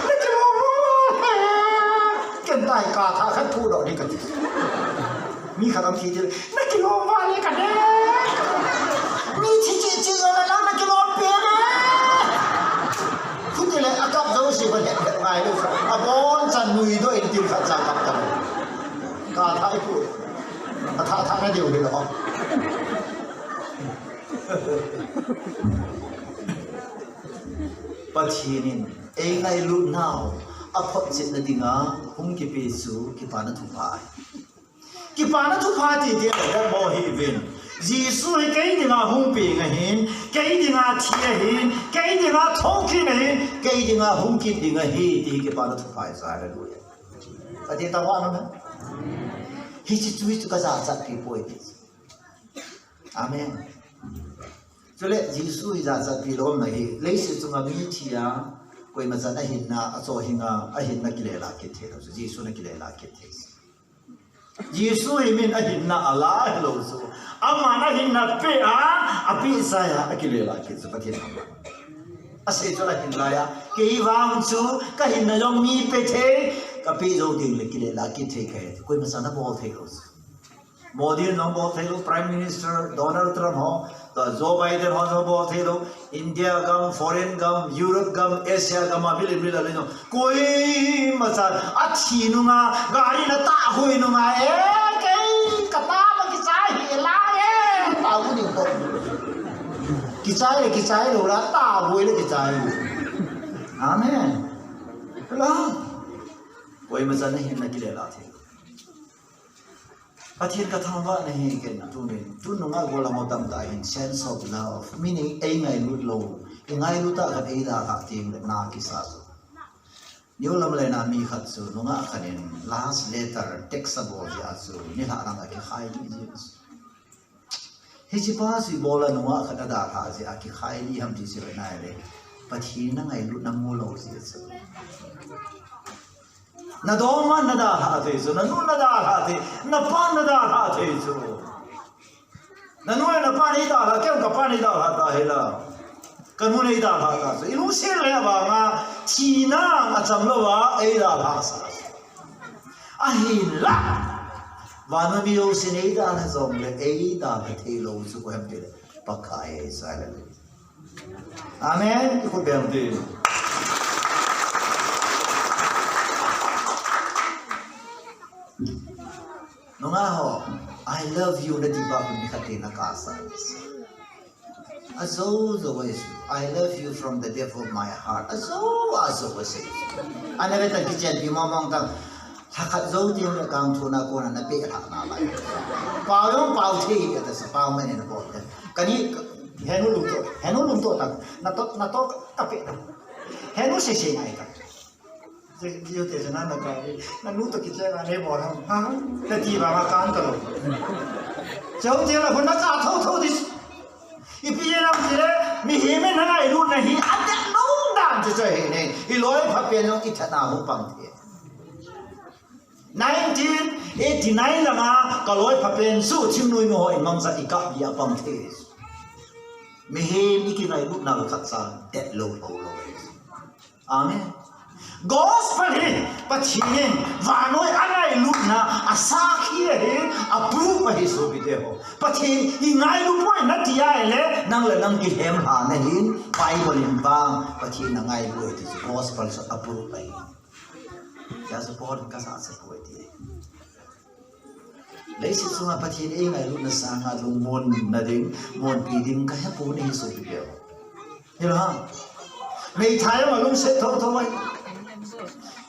Na kilom mo val le. Ken tai ka tha khat phu doh ding kati. Mi khat athi tile, na kilom vale ka ne. Mi thi chi chi jong le nang na kilom pi ne. Khu tile a kap jouse va het het ngai lou. Abonchan nui doh in til khat cha kap ta lou. Ka thai pu. A tha tha na diu hi lou. Pathen in ei ngailut nau a photchetna dinga hung kipe chu kipana thupha ahi. Kipana thupha ti ti le mo hi vin. Jesu hi kei dinga hung peng ahin, kei dinga thi ahin, kei dinga thokit ahin, kei dinga hung kit ding ahi ti kipana thupha ahi. Hallelujah. Ati ta wa na. Hiche chu chu ka jachat pi poi ti. Amen. Chule Jesu hi jachat pi lom na hi. Leiset chunga mi thi a, koima chan a hinna, a cho hinga, a hinna kile la kit thei lou. Jesu na kile la kit thei. Jesu hi min a hinna a la hilou chu. Aman a hinna pe a, a pe sa a, a kile la kit chu Pathen a. A sei chu la hin la a. Kei vang chu, ka hinna jong mi pe thei, ka pe jou ding le kile la kit thei ka he. Koima chan a bol thei lou chu. Modi jong bol thei lou, Prime Minister Donald Trump ho, to Joe Biden ho jong bol thei lou, India gam, foreign gam, Europe gam, Asia gam a bil in bil a le jong. Koima chan, a thi nunga, gari na ta hui nunga, e, kei, ka ta ma kichai hi la, e, ta u ni to. Kichai le, kichai lou la, ta hui le kichai. Amen. La. Koima chan na hinna kile la thei. Pathen ka thangvah na hi ken tunin, tu nunga gollhang ho tamtah hin sense of love, meaning ei ngailut lou, i ngailut a khat ei dalhah teng le na kisa chu. New Lamlen a mi khat chu nungah khat in last letter text a bol jeh a chu nilhah lang a kikhai ji ji. Hiche pa chu ibola nungah khat na dalhah jeh a kikhai ji ham ti chu nai le. Pathen na ngailutna mu lou jeh chu. Na dongman na dalhah thei chu, na nu na dalhah thei, na pa na dalhah thei chu. Na nu le na pa nei dalhah, kei ka pa nei dalhah ta hi la. Ka nu nei dalhah ta chu. I lungset le vanga, thina a cham lou a, ei dalhah sa. Ahinla. Vannoi mi jousen ei dalhah jong le, ei dalhah thei lou chu koi ham ti le. Pakai sa le. Amen. I khut beng tin. Nungah ho, I love you na ti pa khu mi khat in na kasa. Ajo jo a sei. I love you from the depth of my heart. Ajo, ajo a sei. Ana ve tan kichen pi mong mong tan. Lha khat jou teng le kang thu na kona na pe lha na lai. Pao jong pao thei ka ta sa pao mai ne na bol te. Kani henu lungto, henu lungto ta. Na to, na to ka pe ta. Henu sei sei ngai ta. Te, te, te, na, na ka, na nu to kiche na ne bol ham. Ha? Na ti ba ma kan ta lou. Chau te la hun na ka thou thou dis. Ipi jeh ham ti le, mihem in na ngailut na hi, a det lou dan chu chu ahi ne. I loi phapen jong i that na hung pang thei. Nineteen eighty-nine langa ka loi phapen chu thingnoi mi ho in mangcha i kap ji a pang thei. Mihem i kingailutna khat cha det lou lou lou. Amen. Gospel hi Pathen in vannoi a ngailutna a sakhi ahi, a proof ahi sopite ho. Pathen i ngailu poi na ti a ile, nang le nang kilhem lha na hin, Bible in vang, Pathen na ngailu ahi ti chu gospel chu a proof ahi. Tia chu Paul in ka sa sa poi ti. Leiset chunga Pathen ei ngailutna sanga lungmonna ding, monpi ding ka hepon ahi sopite ho. Hilou ham. Meithai jong alungset thotho ahi.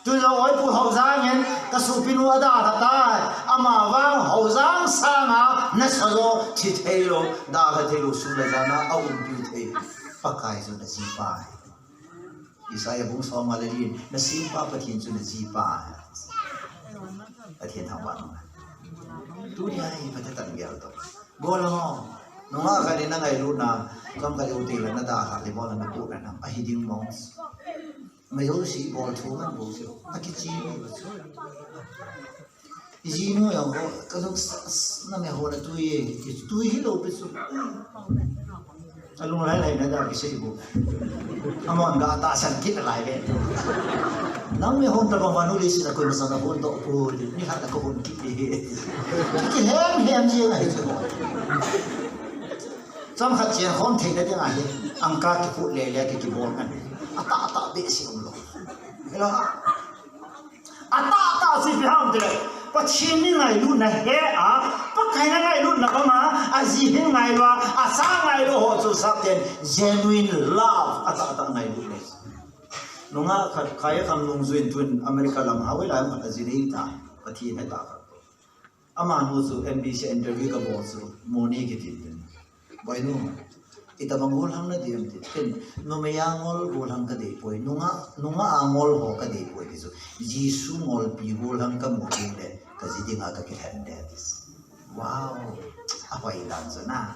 Tujou Oipu Haojang in ka sopinu adalha tai. Ama vang Haojang sanga nasa jo thi thei lou, dalha thei lou, sun le jan a umpi thei. Pakai chu na jipa ahi. Isaiah bung som nga le li in, na sempa Pathen chu na jipa ahi. Pathen thangvah nung. Tuni a hi Pathen tan gel to. Bol ho. Nungah khat in na ngailutna, kam ka yo te la na dalha le bol na pu na nam. Ahi ding mong. Mai ho si bol thu man bol chu. Akichi bol chu. Iji nu jong ko, ka lung sa, sa, na me ho na tui e, tui hilou pi chu. Alung lai lai na da kisei bou. Amon ga tahsan kit lai ve. Nang me hon tabang vannoi leiset a koima chan na hon doh poi, nilhah na ka hon kit e. Kihem hem jeng ahi chu. Chomkhat chen khom theina ding ahi. Angka kikhut le le ki kibol kan. Atah atah behseh umlou. Hello. Atah atah chu ipi ham tile, Pathen mi ngailutna he a, Pakai na ngailutna banga, aji hin ngailu a, acha ngailu ho chu sapten genuine love, atah atah ngailu nei. Nungah khat, Khaiyakham Nungjuiyin tun America lam hawei lai khat aji nei ta, Pathen he ta khat. Amanu chu M B C interview kabol chu, Moni kiti tin. Boinu, itobang gollhang nadei em ti. Ken, numei a ngol gollhang kadei poi, nungah, nungah a ngol ho kadei poi ti chu. Jesu ngolpi gollhang kamu ding le, kaji dinga kakilhen de ti. Wow, ahoi dan chu na.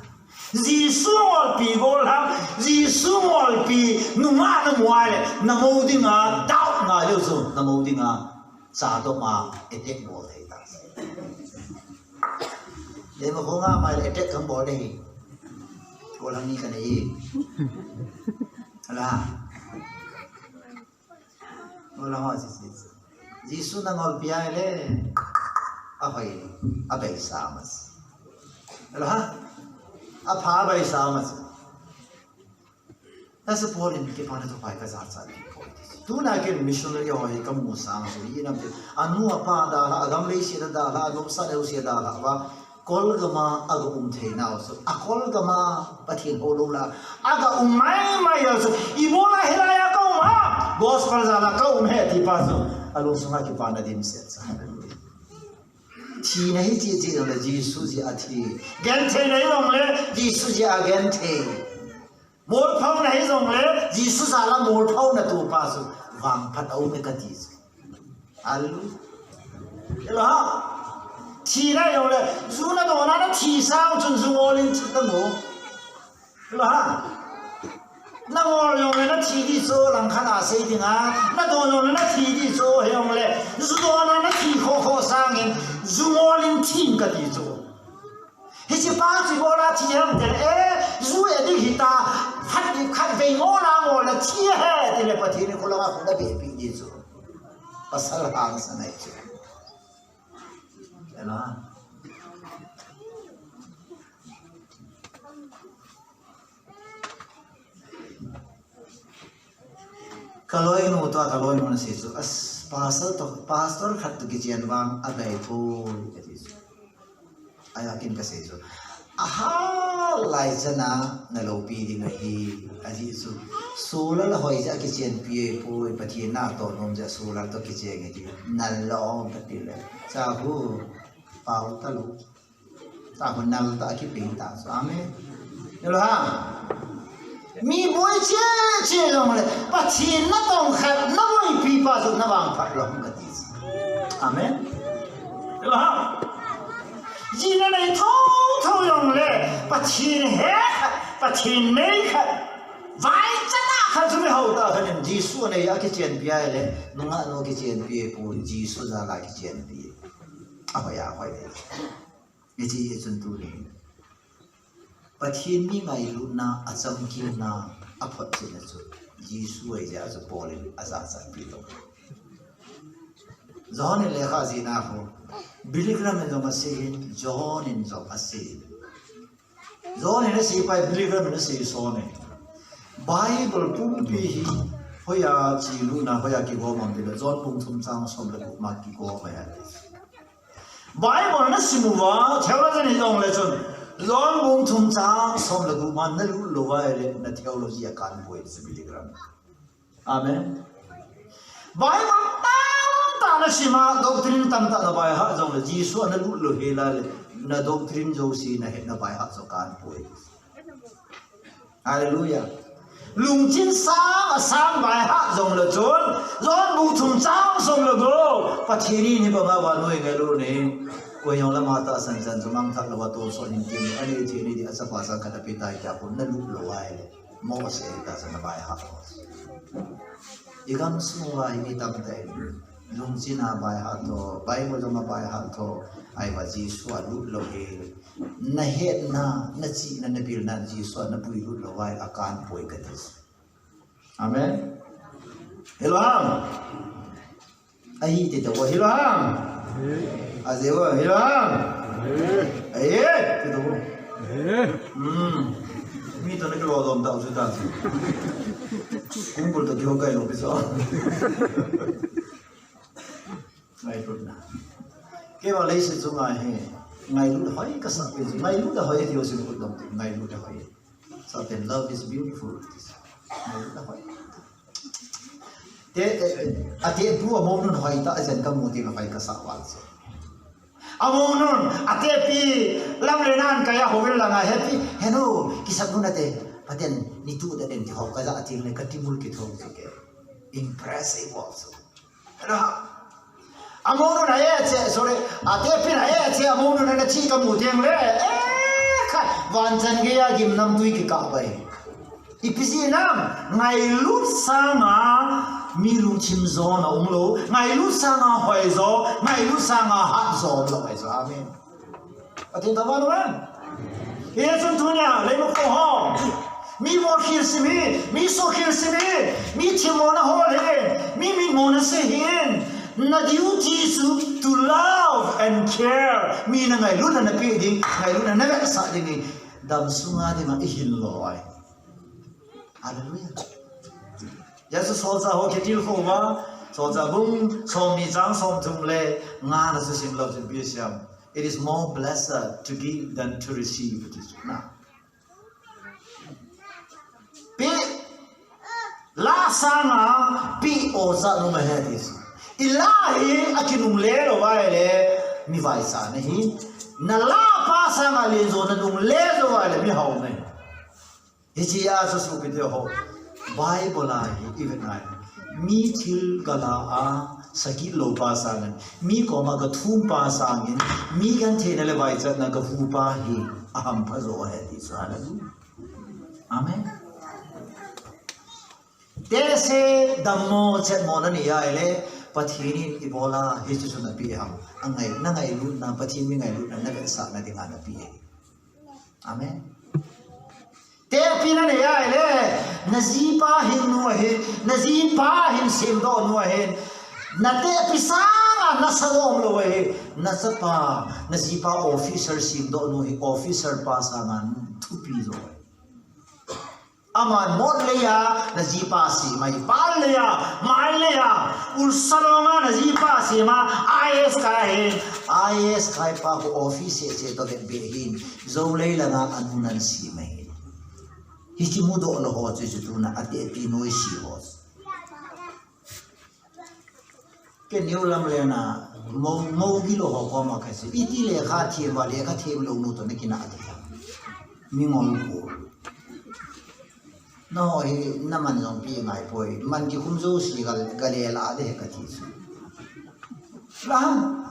Jesu ngolpi gollhang, Jesu ngolpi nungah namu a le, namo dinga, doubt ngai leu chu, namo dinga. Cha dom a attack bol thei ta. Dei ma khonga mai attack kan bol dei. Ko lang ni ka nei. Ala. Ko lang ho si si. Jesu na ngolpi a le. Ahoi. Abeisa mas. Ala ha. Apha abeisa mas. Nasa Paul in kipana toh pai kajachat kit poi. Tuna ken missionary ho hi kamu sang chu hi nam te. Anu apa dalha, agam leiset a dalha, anomsa neosia dalha uva. Kol gama aga um thei nau chu. Akol gama Pathen hou lou la. Aga um mai mai u chu. Ibola hilai a kaum a. Gospel jal a kaum e ti pa chu. Alungsunga kipana dimset sa. Thina hi chi chi le Jesu jeh a thi. Genthei le jong le Jesu jeh a genthei. Molphauna hi jong le, Jesu jal a molphauna toh pa chu, vangphat a um e kati chu. Hallelujah. Hello ha. Thina jong le, ju nadon a nathi sang chun ju ngol in thi ta mo. Hello ha. Nangol jong le nathi di chu, langkhat a sei ding a, nadon jong le nathi di chu, he jong le, ju don a nathi kho kho sangin, ju ngol in thi in kati chu. Hiche pa chu ibola thi ham tile, eh, ju e ding hita, phat ding khat vei ngol a ngol a thi ahi tile Pathen in kholanga khut abeh pi ding chu. Pasal hangsan ahi chu. Ela. Kaloinu toh, kaloinu na sei chu, as, pastor toh, pastor khat toh kichen vang, abei poi, kati chu. Ahi a ken kasei chu. Ahal lai chan a, naloupi ding ahi, ajeh chu. Solar la hoi jeh a kichenpi poi, Pathen na toh nom jeh a solar toh kichen ahi, nal lou kati le. Cha hu, pao talou. Cha hu nal ta kiping ta chu. Amen. Hello ha. Mi boi che che jong le, Pathen natong khat, naboipi pa chu navangphat lou kati. Amen. Hello ha. Ji nanei tho tho jong le, Pathen he khat, Pathen nei khat. Vai chana khat chu mi hou ta khat in Jesu nei a kichenpi a le, nungah nu kichenpi poi, Jesu jal a kichenpi. Ahoi ahoi. Hiche hi chun tuni. Pathen mi ngailutna, achamkimna, aphotchetna chu. Jesu ahi jeh a chu Paul in ajachat pi lou. John in lekha jihna khu. Billy Graham in jong asei in, John in jong asei in. John in asei pai, Billy Graham in asei son in. Bible pumpi hi, hoiya chelutna, hoiya kigom am tile, John bung thum chang som le gup ma kigom ahi. Bible nasim uva, theology nahi jong le chun, John bung thum chang som le gup ma nalut lou uva ahile, na theology akan poi, Billy Graham. Amen. Bible tamtah nasim a, doctrine tamtah nabaihat jong le, Jesu nalut lou hel a le, na doctrine jouse nahet nabaihat jong akan poi. Hallelujah. Lungchin sang asang baihat jong le chun, John bung thum chang som le gup, Pathen in hibanga vannoi ngailut in, koi jong le ama tahsan chan chu mangthah louva tolso in tin, anei thei ni di achapa changkhat ape tai tia kon nalut lou ahile, Mose ta chan nabaihat lou. Igam sunga hi mi tamtah in. Lungchin a baihat tho, Bible jong abaihat tho, ahivang Jesu alut lou hel. Nahetna, nachihna, nabilna, Jesu a napuilut lou uva ahile akan poi kati. Amen. Hello ham. Ahi ti tah uva hello ham. Ajeh uva hello ham. Eh, ti to. Hmm. Mi to na kilo dom ta usu ta. Kumbul to kilo kai lo piso. Ngailutna. Keima leiset chunga hi ngailut hoi kasa. Ngailut hoi ti usin kudom ti. Ngailut hoi. Satan, love is beautiful. Ngailut hoi. Te, eh, eh, ate pu amounun hoi ta, ajen kamu teng hoi kasa val se. Amounun, atepi, lam le nan kaya hovil langa happy. Henu, kisap nun ate, paten, nitu da den ti ho kaja ating le katimul kithong chu ke. Impress ei bol chu. Henu, amounun a e che, sorry, atepin a e che, amounun a na chi kamu teng le. Eh, kha, van chan geiya gimnamtui kikah bai. Ipi jeh ham, ngailut sanga mi lungthim jona umlou, ngailut sanga hoijo, ngailut sanga hatjo umlou ahi chu. Amen. Atin tava lo em? Hichun tunia, leimo ko ho. Mi mokhel sim hi, mi sokhel sim hi, mi themmona hol hi, mi mitmona se hin. Na duty chu to love and care. Mi na ngailutna na pe ding, ngailutna na vetsah ding hi. Damsunga dinga ihin lou ahi. Hallelujah. Jesu solchah ho kitilkhou va, Solchah bung somni chang somthum le ngana chu simlou chun ipi asei em. It is more blessed to give than to receive, ati chu. Na. Pe, la sanga pe o jat um ahi ti chu. I la hi akinungle lou va ahile mi vaisah nahi. Na la pa sanga lenjo nanungle jou va ahile mi hao nahi. Hichea chu sopite ho, Bible a hi ivet ngai. Mi thil gala a sagih lou pa sangin, mi koma gathum pa sangin, mi gentheina le vaichatna gahu pa hi ahampha jo ahi ti chu. Hallelujah. Amen. Tehse dammo chetmo nanei ahile, Pathen in ibola hiche chu napeh ham. Angai, nangailutna, Pathen mi ngailutna, navetsahna dinga napeh ahi. Amen. Tepi nanei ahile, najipa hingnu ahin, najipa hin semdoh nu ahin, natepi sanga nasa lom lou ahi, nachapa, najipa officer semdoh nu hi, officer pa sanga thupi jo ahi. Aman mot leiya, najipa sem ahi, bal leiya, mai leiya, ulsa longa najipa sem a, I A S kai ahin, I A S kai pa khu office che che toh vet be ahin, Jou lei langa anu nan sem ahi. Hiche mudoh lou ho chu, chu tuna atepi noise ho. Kei neo lam lena, mo, mo gilou ho koma kasei. Iti lekha them uva, lekha them lou nu toh nakinah ding ham. Mi ngol ko. Nangho hi naman jong pi ngai poi. Man kikhum jouse ga, ga le la de kati chu. Lam.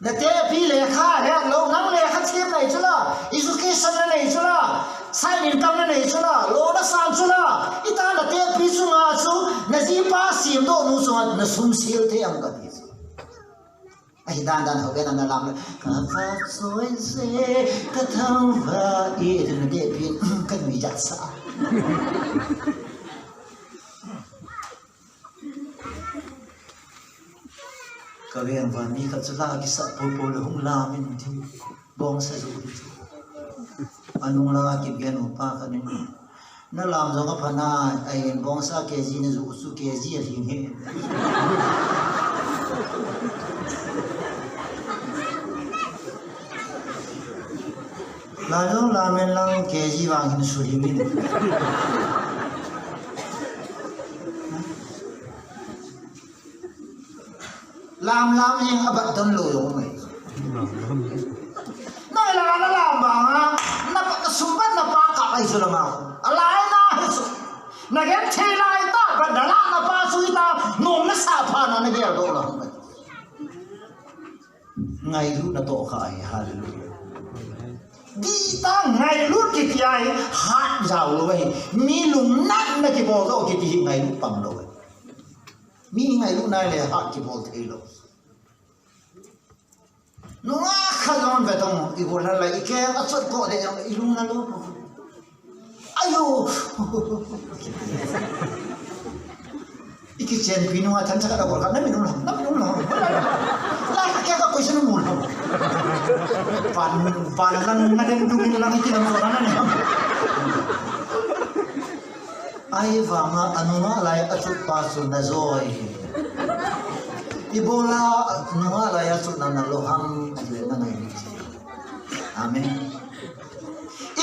Natepi lekha hetlou, nang lekha them nei chula, education nanei chula, side income nanei chula, lou nasan chula, ita natepi chunga chu, najipa semdoh nu chunga nasum sel thei am kati chu. Ahi dan dan ho bena nalam le, ka vak choi se, ka thangvah e, natepi, ka nui jat sa. Ka veng uva mi khat chu la kisah popo le hung lam in ti, bongsa ju in ti. Anung langa kip gen u pa khat in, na lam jong apha nai, ahin bongsa K G na ju chu K G alhing e. Lam jong lam in lang K G vang hin sulhing in. Lam lam jing abat don lou jong mai. Na la na lam vang a, na pa ka sum ban na pa ka ai su la ma. Alai na hi su. Na gen thei lai ta, ba na la na pa su ta, nom na sa pha na na gel doh la. Ngailutna toh kha ahi, hallelujah. Dihtah ngailut kiti ahi, hat jao lou ahi. Mi lungnatna kibol lou kiti hi ngailut pang lou ahi. Mi ngailutna le hat kibol thei lou. Nungah khat jong ve tong, i bol la, i keng a chot ko de jong, i lung na lou. Ayo. I kichenpi nunga than thakhat a bol kha, na min um lou, na min um lou. Lai ka keng ka question mu lou. Van, van lang na den dungin lang ikinam so na ni. Ahivanga anunga lai achutpa chu najoi. Ibola anunga lai achutna nalo ham, ahile nangai ni. Amen.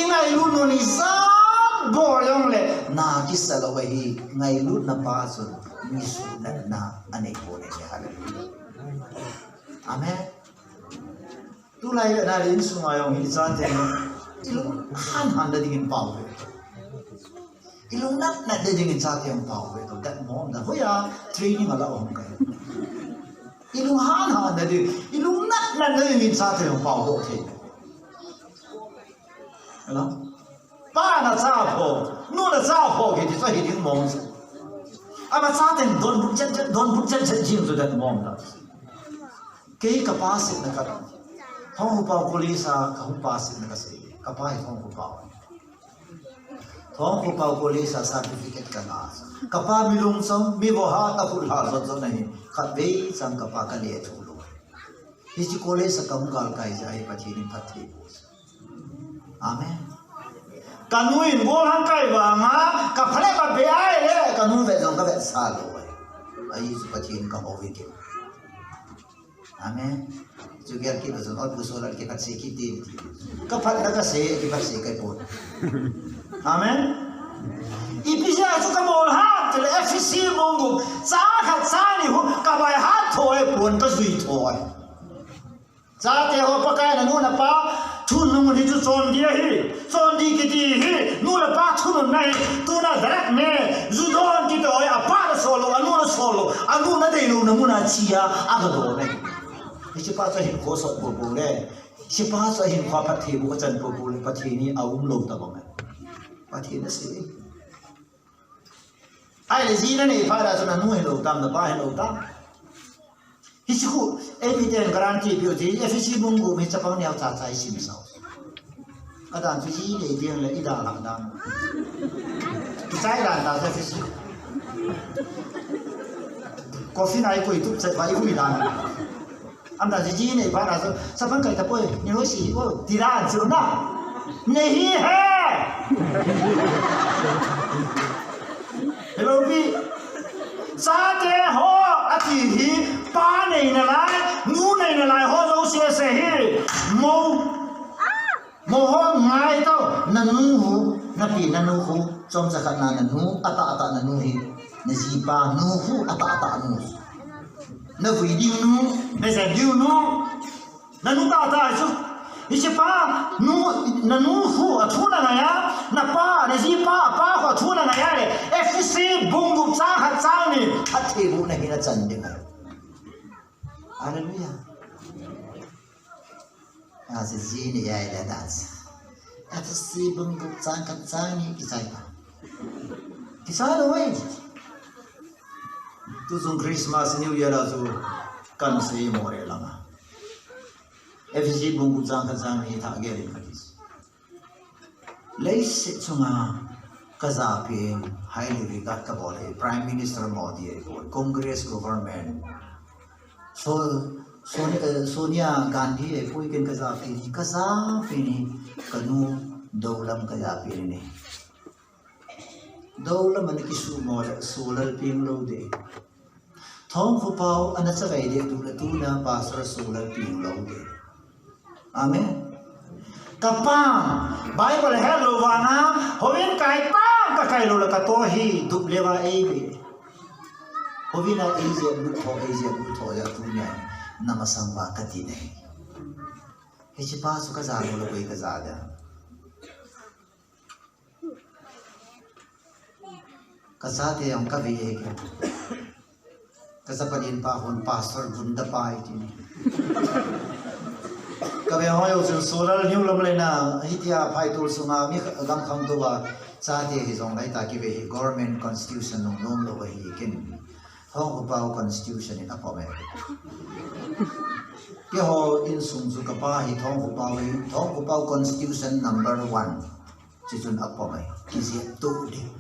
Ingailut nom ijat bol jongle nakisa lou ahi, ngailutna pa chun mi suhnatna anei bou ahi. Hallelujah. Amen. Tulai vena le insunga jong hi ichate ilung han han na dingin pao ve. Ilung nat nat na dingin chate jong pao ve. That mom da hoiya training ala hung kai. Ilung han han na ding, ilung nat nat na dingin chate jong pao ve. Hello? Pa na cha pho, nu na cha pho kiti chu hi ding mong chu. Ama chaten donbut chet chet, donbut chet chet jing chu that mong da. Kei kapa setna ka, Thongkhopa College a kahung pa setna kasei. Kapa hi Thongkhopa. Thongkhopa College a certificate kana. Kapa mi lungchom, mi vohsa, akhut lha jot jot na hi. Khatvei chang kapa kale thu lou. Hiche college a kahung galkai jeh a hi Pathen in phatthei boh. Amen. Kanu in golhang kai vanga, kaphalep a be ahile, kanu vet jong kavetsah lou. Ahi chu Pathen kahou ve kit. Amen. Chu gel kit jong, ot bu so la kiphatsah kit tin. Kaphatna kasei, kiphatsah kai pon. Amen. Ipi jeh a chu kabol ham tile Ephesi bung gup, chang khat chang ni hu, kabai hat tho e pon kajui tho e. Chate ho, Pakai nanu napa thunun hi chu chondih ahi. Chondih kiti hi, nu le pa thununna hi, tuna direct me, ju don kiti ho, apa na sol lou, anu na sol lou, anu na dei louna muna chia, aga don ahi. Hiche pa chu ahinkho sot bou bou le. Hiche pa chu ahinkho phatthei boh achan bou bou le, Pathen hi aum lou tabang ahi. Pathen asei. Ahile ji nanei phat a chu nanu hilou tam, napa hilou tam. Hiche khu, eimiten guarantee peh u ti, Ephesi bung gup hi chapang neocha cha isim sao. Adan chu ji nei ding le idalha dan. Kichai dan ta chu Ephesi. Coffin a ikoi tup chet uva ihui dan. Aman ji nei phat a chu, chapang kai tapoi, ni loi si hi ko, ti dan chu na. Nei hi he. Hello, pi. Chate ho, ati hi, pa neina lai, nu neina lai ho jouse hi. Mo. Mo ho ngai tao, nanu hu, napi nanu hu, chomcha khat na nanu, atah atah nanu hi, najipa nu hu, atah atah nu. Navui ding nu, najen ding nu. Nanu tah tah chu. Hiche pa, nu, nanu hu athu nangai a, napa, najipa, apa hu athu nangai a le. Ephesi bung gup chang khat chang ni, phatthei bohna hi nachan ding ahi. Hallelujah. Aji ji ni jai le dan. Ephesi bung gup chang khat chang ni kichai ta. Kichai lou e. Tuchung Christmas, New Year a chu kana sei mo re langa. Ephesi bung gup chang khat chang ni thah gel in kati. Leiset chunga kajapen, highly regard kabol e, Prime Minister Modi ahi bou, Congress government. So, Sonia, eh, Sonia Gandhi ahi bou, ken kajapen, kajapen hi, kanu Doulam kajapen e. Doulam ana kisumo le, Solal peng lou de. Thongkhopa u ana chavai de, tu le tuna Pastor Solal peng lou de. Amen. Kapa, Bible helou vanga, houin kai tang kakai lou le kato hi, dup leuva eive. Houin a eijep lut tho, eijep lut tho, ja tunia, namasang uva kati nei. Hiche pa chu kaja lou le koi kaja da. Kachate jong kave e ke. Kachapanin pa hon pastor gunda pa iti. Kave ho jong chun Solal niu lam le na, hitia phai tul sunga mi gamkhang tou a, chate hi jong lai ta kive hi government constitution nung nom lou ahi ken. Thongkhopa u constitution in apom e. Keiho insung chu kapa hi Thongkhopa u hi, Thongkhopa u constitution number one. Chuchun apom e, kijep tou ding.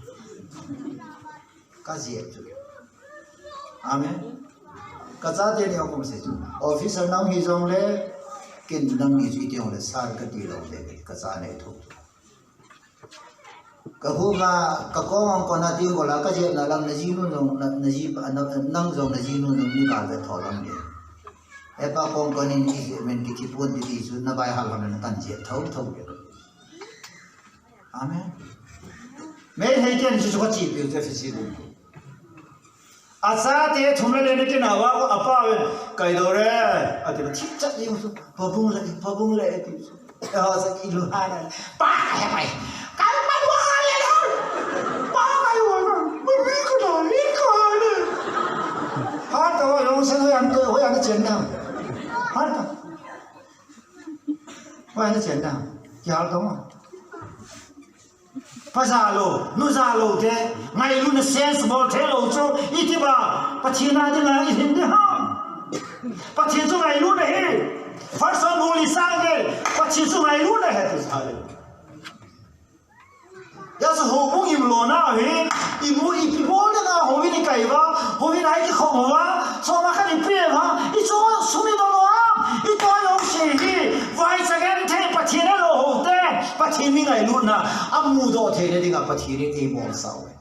Kajep chu. Amen. Kachate ni akom se chu. Officer nang hi jong le, Ken nangni chu iti jongle sir kati lou le, kacha nei tho. Kahung a, kakong ang kona ti gola, kajepna lam najinu jong, na, naji, na, nang jong najinu jong ni gal ve tho lam ni. Hepa kong konin ijep men kiti pon ti ti chu nabai hal hal na kan jep tho tho ve. Amen. Meitei ten chu chu kachi piu te fisi bu. Achate thum le li na kinah uva, apa ven, "Kai do re," ati le, thip chat ding chu, "Pabung le, pabung le," ati chu. Eh, ho sa ki lu ha na, "Pa, kai pai, kai pai wa le le, pa, kai wa le, ma mi ko na, mi ko le." Ha to, yong sa ho yan to, ho yan chen na. Ha to. Ho yan chen na. Kya to ma. Pa ja lou, nu ja lou te, ngailutna sense bol thei lou chu, iti ba, Pathen a dinga ihin ding ham. Pathen chu ngailutna ahi. First of all, i sang de, Pathen chu ngailutna ahi ti sa le. Hijeh chun houbung imlona hi, imu ipi bol ding a houin ikai uva, houin a ikikhom uva, soma khat ipe uva, ichung sum idon uva, ito jouse hi, vaicha genthei Pathen a lou hou te, Pathen mi ngailutna, amudoh theina dinga Pathen in eimolsah uve.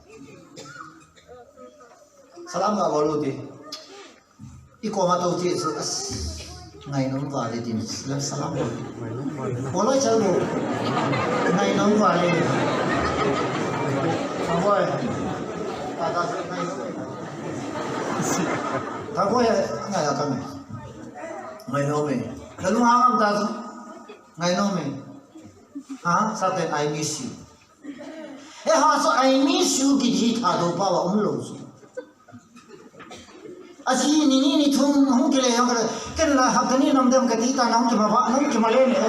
Salam ga bol u te. Ikoma tou che chu, as, ngainom vale tin, la salam bol. Bol loi chal bol. Ngainom vale. Aboi. Ta ta ngainom. Ta boi, ngai la kame. Ngainom e. Lalung hangam ta chu. Ngainom e. Ha, sa te, "I miss you." Eh, ha, so "I miss you" kiti hi Thadou pao a umlou chu. Aji ni ni ni thum hung kile jong kile, ken la hapta ni nam dem kati ta na hung kima ba, na hung kima le ne.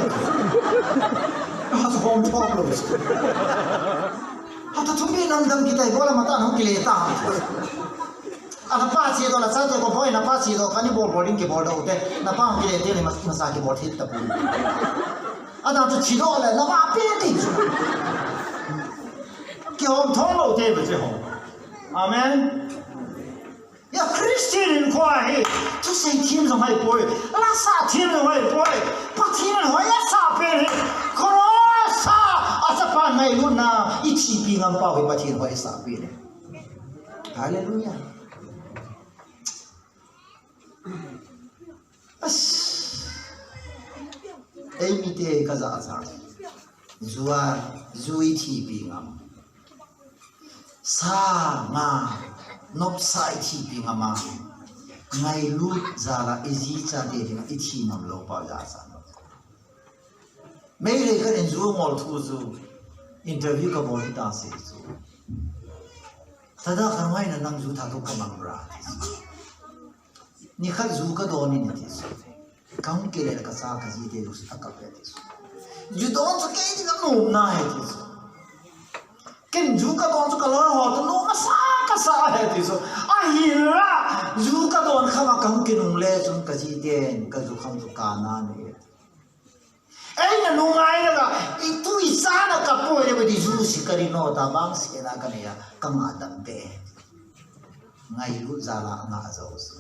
Hapta thum ni nam dem kitai bola mata na hung kile ta. Ana pa chi do la chate ko boi na pa chi do kani bol bol ding kibol do te. Na pa hung kile te ni mas, masa kibol thei ta pu. Ana chu chi do le na pa pe ti. Kihom thong lou te ba che ho. Amen. Hia Christian hinkho hi, thusei them jong ahipoi, lasa them jong ahipoi, Pathen in hoi asah pen hi, cross a, achapa ngailutna, ichipi ngam pau hi Pathen hoi asah pen hi. Hallelujah. As. Eimite kajachat. Ju a, ju ithipi ngam. Sa, nga, nopsa ithipi ngam a. Ngailut jal a iji chate dinga ithi ngam lou pau jachat. Meitei khat in ju ngol thu chu interview kabol hita sei chu. Tada kharmai na nang ju thatou kamang bra. Nikhat ju kadon in ati chu. Kahung kile le kacha kaji te lu a kape ati chu. Ju don chu kei dinga nomna ahi ati chu. Ken ju kadon chu kaloi ho toh nom asa kasa ahi ati chu. Ahinla ju kadon kham a kahung kinungle chun kaji ten kaju kham chu kana nei. Eina nungai na la, itu isana kapoi le badi ju si kari no ta bang si na kanei a, kanga dam te. Ngailut jal a nga jo su.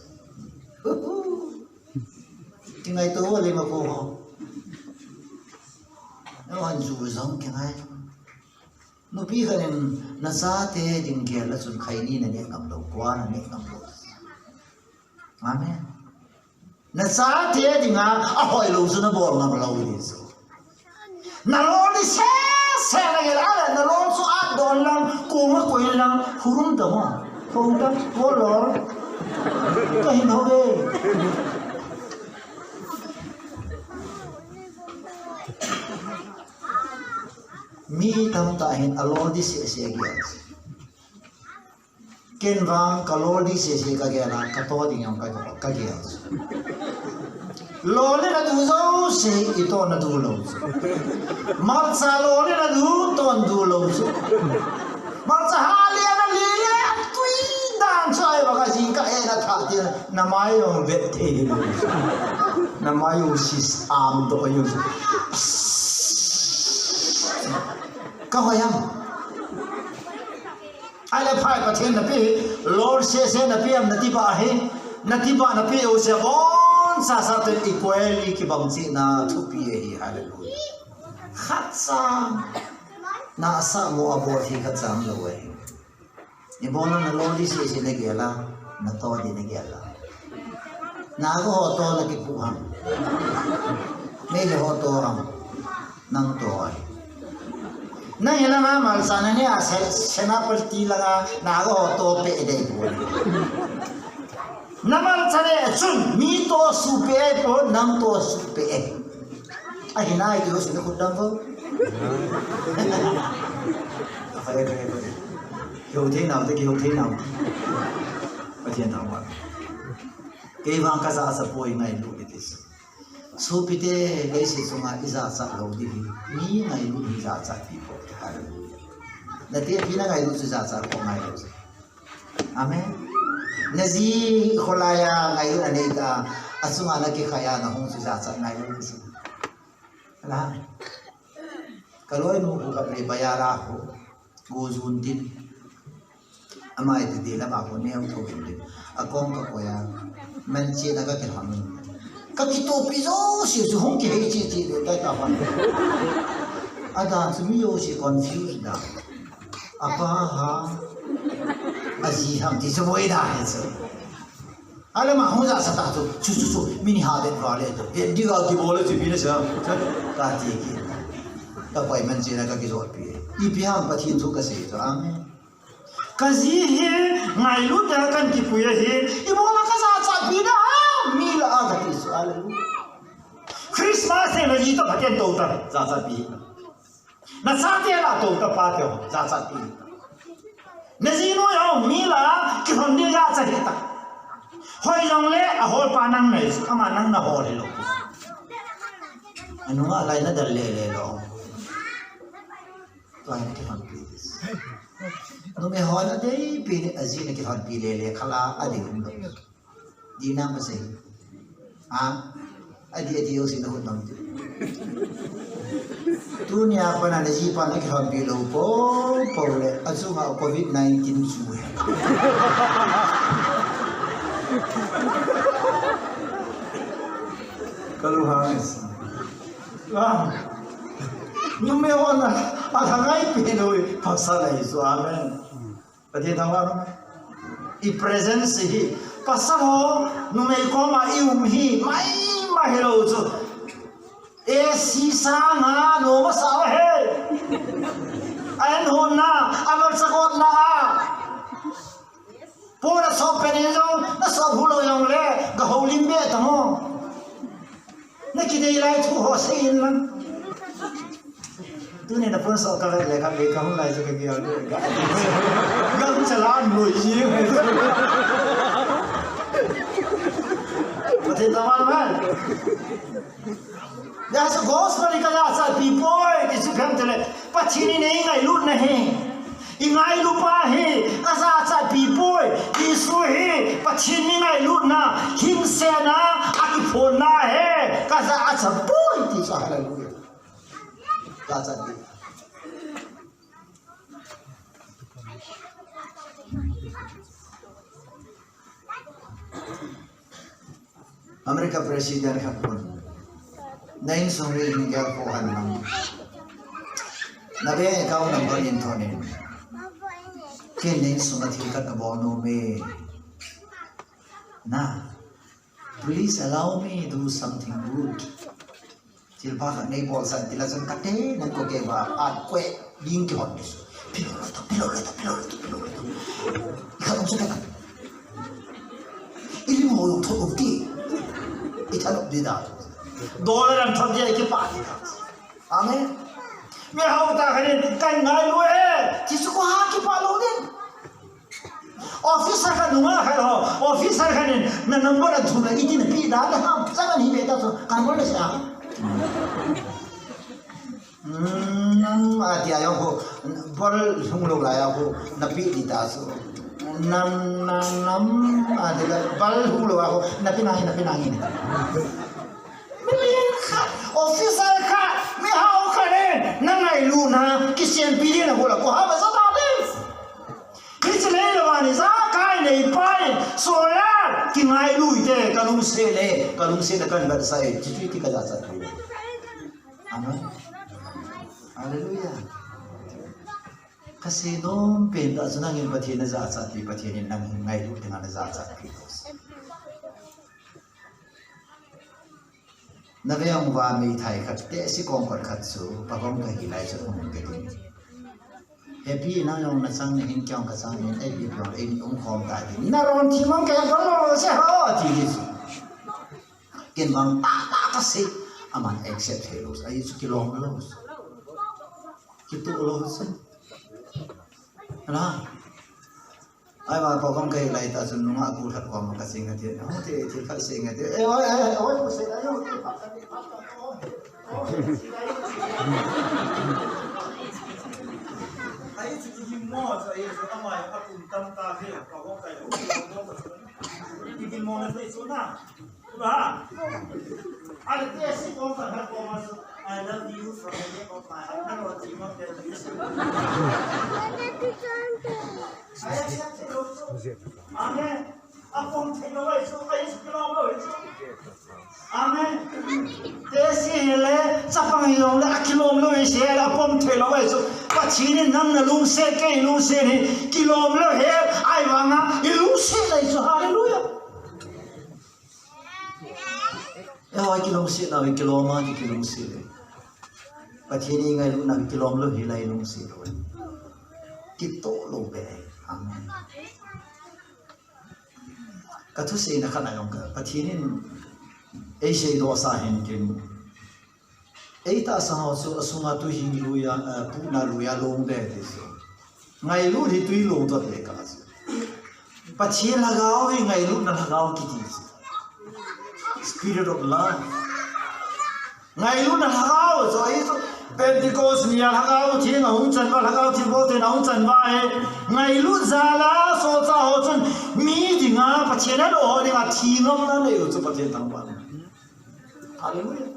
Kingaito le ma ko ho. No han ju jong kingai. Nupi khat in nachate ding gel a chun khaini naneh ngam lou, kua naneh ngam lou. Amen. Nachate dinga ahoilou chu nabol ngam lou ding chu. Nalol ding sese nagel a le, nalol chu adon lang, koma koi lang, hurum ta mo. Hung ta, ko lol. Kahin ho ve. Mi tamtah hin alol ding sese agel. Ken vang kalol ding sese kagel a, kato ding jong ka, kagel. Lol le nadu jouse, ito nadu lou. Malcha lol le nadu, ton du lou. Malcha ha le nali le, atui dan chu ai ba ka jing ka e na tha ti, namai jong vet thei lou. Namai jong sis am to jong. Ka hoiam. Ahile phai Pathen nape hi, lol sese nape am nati ba ahi, nati ba nape u se bon. Sasa te equally kibang chihna thupi ahi, hallelujah. Khat cha nasa mo abol hi khat cha umlou ahi. Ibola nalol di sese nagel a, nato di nagel a. Naga ho to nakipu ham. Meitei ho to ham. Nang to ahi. Nang hilanga malcha nane a se-, Senapati langa naga ho to pe dei pu. Namalcha ne chun mi to supe pu, nang to supe. Ahi nai ti ho suni khut dam vo. Kihou thei nau te, kihou thei nau. Pathen thangvah. Kei vang kajachat poi, ngailu kiti. Sopite, leiset chunga ijachat lou ding hi, mi ngailu hi jachat pi po. Hallelujah. Natepi nangailu chu jachat po ngailu. Amen. Naji kholai a ngailu nanei ta, achunga nakikhai a nahung chu jachat ngailu chu. Ala. Kaloinu khu khat le bayara khu. Go jun tin. Ama iti ti lama khu neo tho tin. Akong kakoi a. Mancheh na kakilhon. Kakitopi jouse chu hung kihei cheh cheh le tai ta hon. Adan chu mi jouse confuse da. Apa ham. Aji ham ti chu boi da he chu. Ahile ama hung jachat ta chu, chu, chu, chu, mi ni ha det vale chu. Det ding a kibol le chu mi na sa. Kati kit. Kapai mancheh na kakijotpi. Ipi ham Pathen thu kasei chu. Amen. Kaji hi ngailut a kakipui ahi. Ibola kajachatpi na ham, mi lah a kati chu. Hallelujah. Christmas hi naji toh phaten tou ta. Jachatpi. Nachate lah a tou ta pate ho, jachatpi. Najinu jong mi lah a kilhon ding jachat hita. Hoi jongle ahol pa nang nahi, ama nang nahol hilou. Anunga lai nadal lele lou. Tua hi nakilhonpi. Numei hon adeipi le, aji nakilhonpi lele, khala adei umlou. Dina masei. Ha? Adi, adi, jouse nahut nom ti. Tunia pat a najipa nakilhonpi lou po, po le, achunga covid nineteen chu. Kalunghang e. Ah. Numei hon a, alhangaipi lou, pasal ahi chu, amen. Pathen thangvah. I presence hi. Pasal ho, numei koma i um hi, maimai hilou chu. A C sanga nom asao he. A-in honna, amal sakotna a. Pon asop pen in jong, nasop hulou jongle, gahoulim be ta mo. Nakidei lai thu ho seiyin lang. Tuni na pon sop kavet le kavet kahung lai chu kagel. Gam chala loi ji. Pathen thangvah. That's a gospel, kajachatpi poi, ti chu khamtele. Pathen in eingailutna hi. Ingailupa hi, ajachatpi poi, Jesu hi, Pathen mi ngailutna, hingsetna, akiphonna hi, kajachat poi, ti chu, hallelujah. Jachatpi. America President khat pun. Na insung hi hing gel kho hen lang. Na bank account number in thon in. Ken na insung a thil khat kabol nom e. Na. Please allow me do something good. Thilpha khat neibolsah in tile chun kate nan ko keva, earthquake ding kihon ding. Pilou lou ta, pilou lou ta, pilou lou ta, pilou lou ta. Ikhat um sa khat. Ilim ho jong thot um ti. Ithanop di da. Dollar an thot dia ikipah di da. Amen. Mi hao tah khat in, kangailu e. Ti chu koi ham kipah lou ding. Officer khat nunga khat ho, officer khat in, na number athum le iti napeh da, na ham, sa kan hi be ta chu, kan bol le sa. Hmm, nam, ati a jong ho, bol hung lou lai a ho, napeh di ta chu. Nam, nam, nam, ati le, bol hung lou a ho, napeh nang, napeh nang. Mi khat, officer khat, mi hao khat in, na ngailutna, kisenpi ding na ho la, koi ham asa ta ding. Hiche leilou a ni ijakai neipa in, solar, kingailu hite, kalung Lungset le, ka lungset le kan vet sa e, chuti ti ka jachat thei. Amen. Hallelujah. Ka seinom pen tah chu nangin Pathen na jachat pi, Pathen in nang hin ngailut dinga na jachat pi. Na veng uva meithai khat, tehse kongkot khat chu, pagong ka hi lai chu hung ka ding. Hepi, nang jong na chang na hin, kei jong ka chang in, ei pi pong, ei um khom ta ding. Na ron thi mong ka, ka lo lo se ho, ati ding chu. Ken vang tah tah ka sei, aman accept thei lou, ahi chu kilom lou. Kituh lou chu. Na. Ahivang pagong ka hi lai tah chun nungah pu khat koma ka sei nge ti. Hung ti, thil khat sei nge ti. Eh, oi, eh, oi, pu sei lai, oi, pu sei lai. Ahi chu kigin mo, chu ahi chu amai a kum tam ta he, pagong ka hi. Kigin mo na sei chu na. Ba? Ati si kong ka ha koma chu, "I love you from the depth of my heart." Na ron thi mong ka. Amen. Apom thei lou ahi chu, ahi chu kilom lou ahi chu. Amen. Tehse hile, chapang hilou le, akilom lou ahi chu, apom thei lou ahi chu. Pathen in nang na lungset, kei lungset hi kilom lou ahi, ahivanga i lungset ahi chu. Hallelujah. Eiho kilungset nau hi kilom a, ki kilungset le. Pathen i ngailutna kilom lou hi lai lungset lou. Kitoh lou be. Amen. Ka thuseina khat na jong ka, Pathen in ei seidoh sa hin kin. Ei tahsa ho chu asunga tuihing lui a, eh, puna lui a long be ti chu. Ngailut hi tui long toh te ka chu. Pathen lhagao hi ngailutna lhagao kiti chu. Spirit of love. Ngailutna lhagao chu ahi chu. Pentecost ni a Lhagao Theng ahung chan uva, Lhagao thilbol ten ahung chan uva hi. Ngailut jal a sohcha ho chun mi dinga, Pathen a lo ho dinga thi ngamna nei u chu Pathen thangvah. Hallelujah.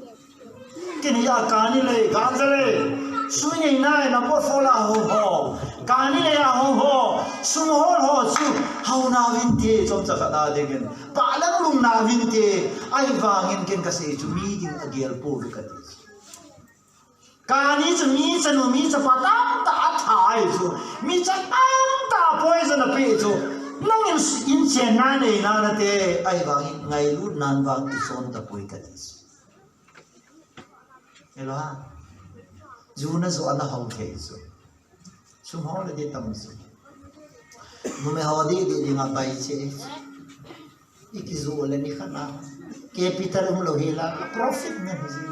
Kei ni a kani le, ganja le, sui nei nai na portfolio ho ho. Kani le a ho ho, sum ho ho chu, hao na vin te, chomcha khat a dingin. Palang lum na vin te, ahivangin ken ka sei chu mi ding a gel pou ve ka ti. Kani chu mi chanu, mi chapa tamtah a tha ahi chu. Mi cha tamtah poison a pe chu. Nangin in chen na nei na na te, ahivangin ngailut nan vang i son ta poi ka ti chu. Hello ha. Ju na jo ana hao thei chu. Sum ho le di tam chu. Numei ho di di di nga pai che. I kiju le ni khat na. Capital um lou hi la, profit na hi ji.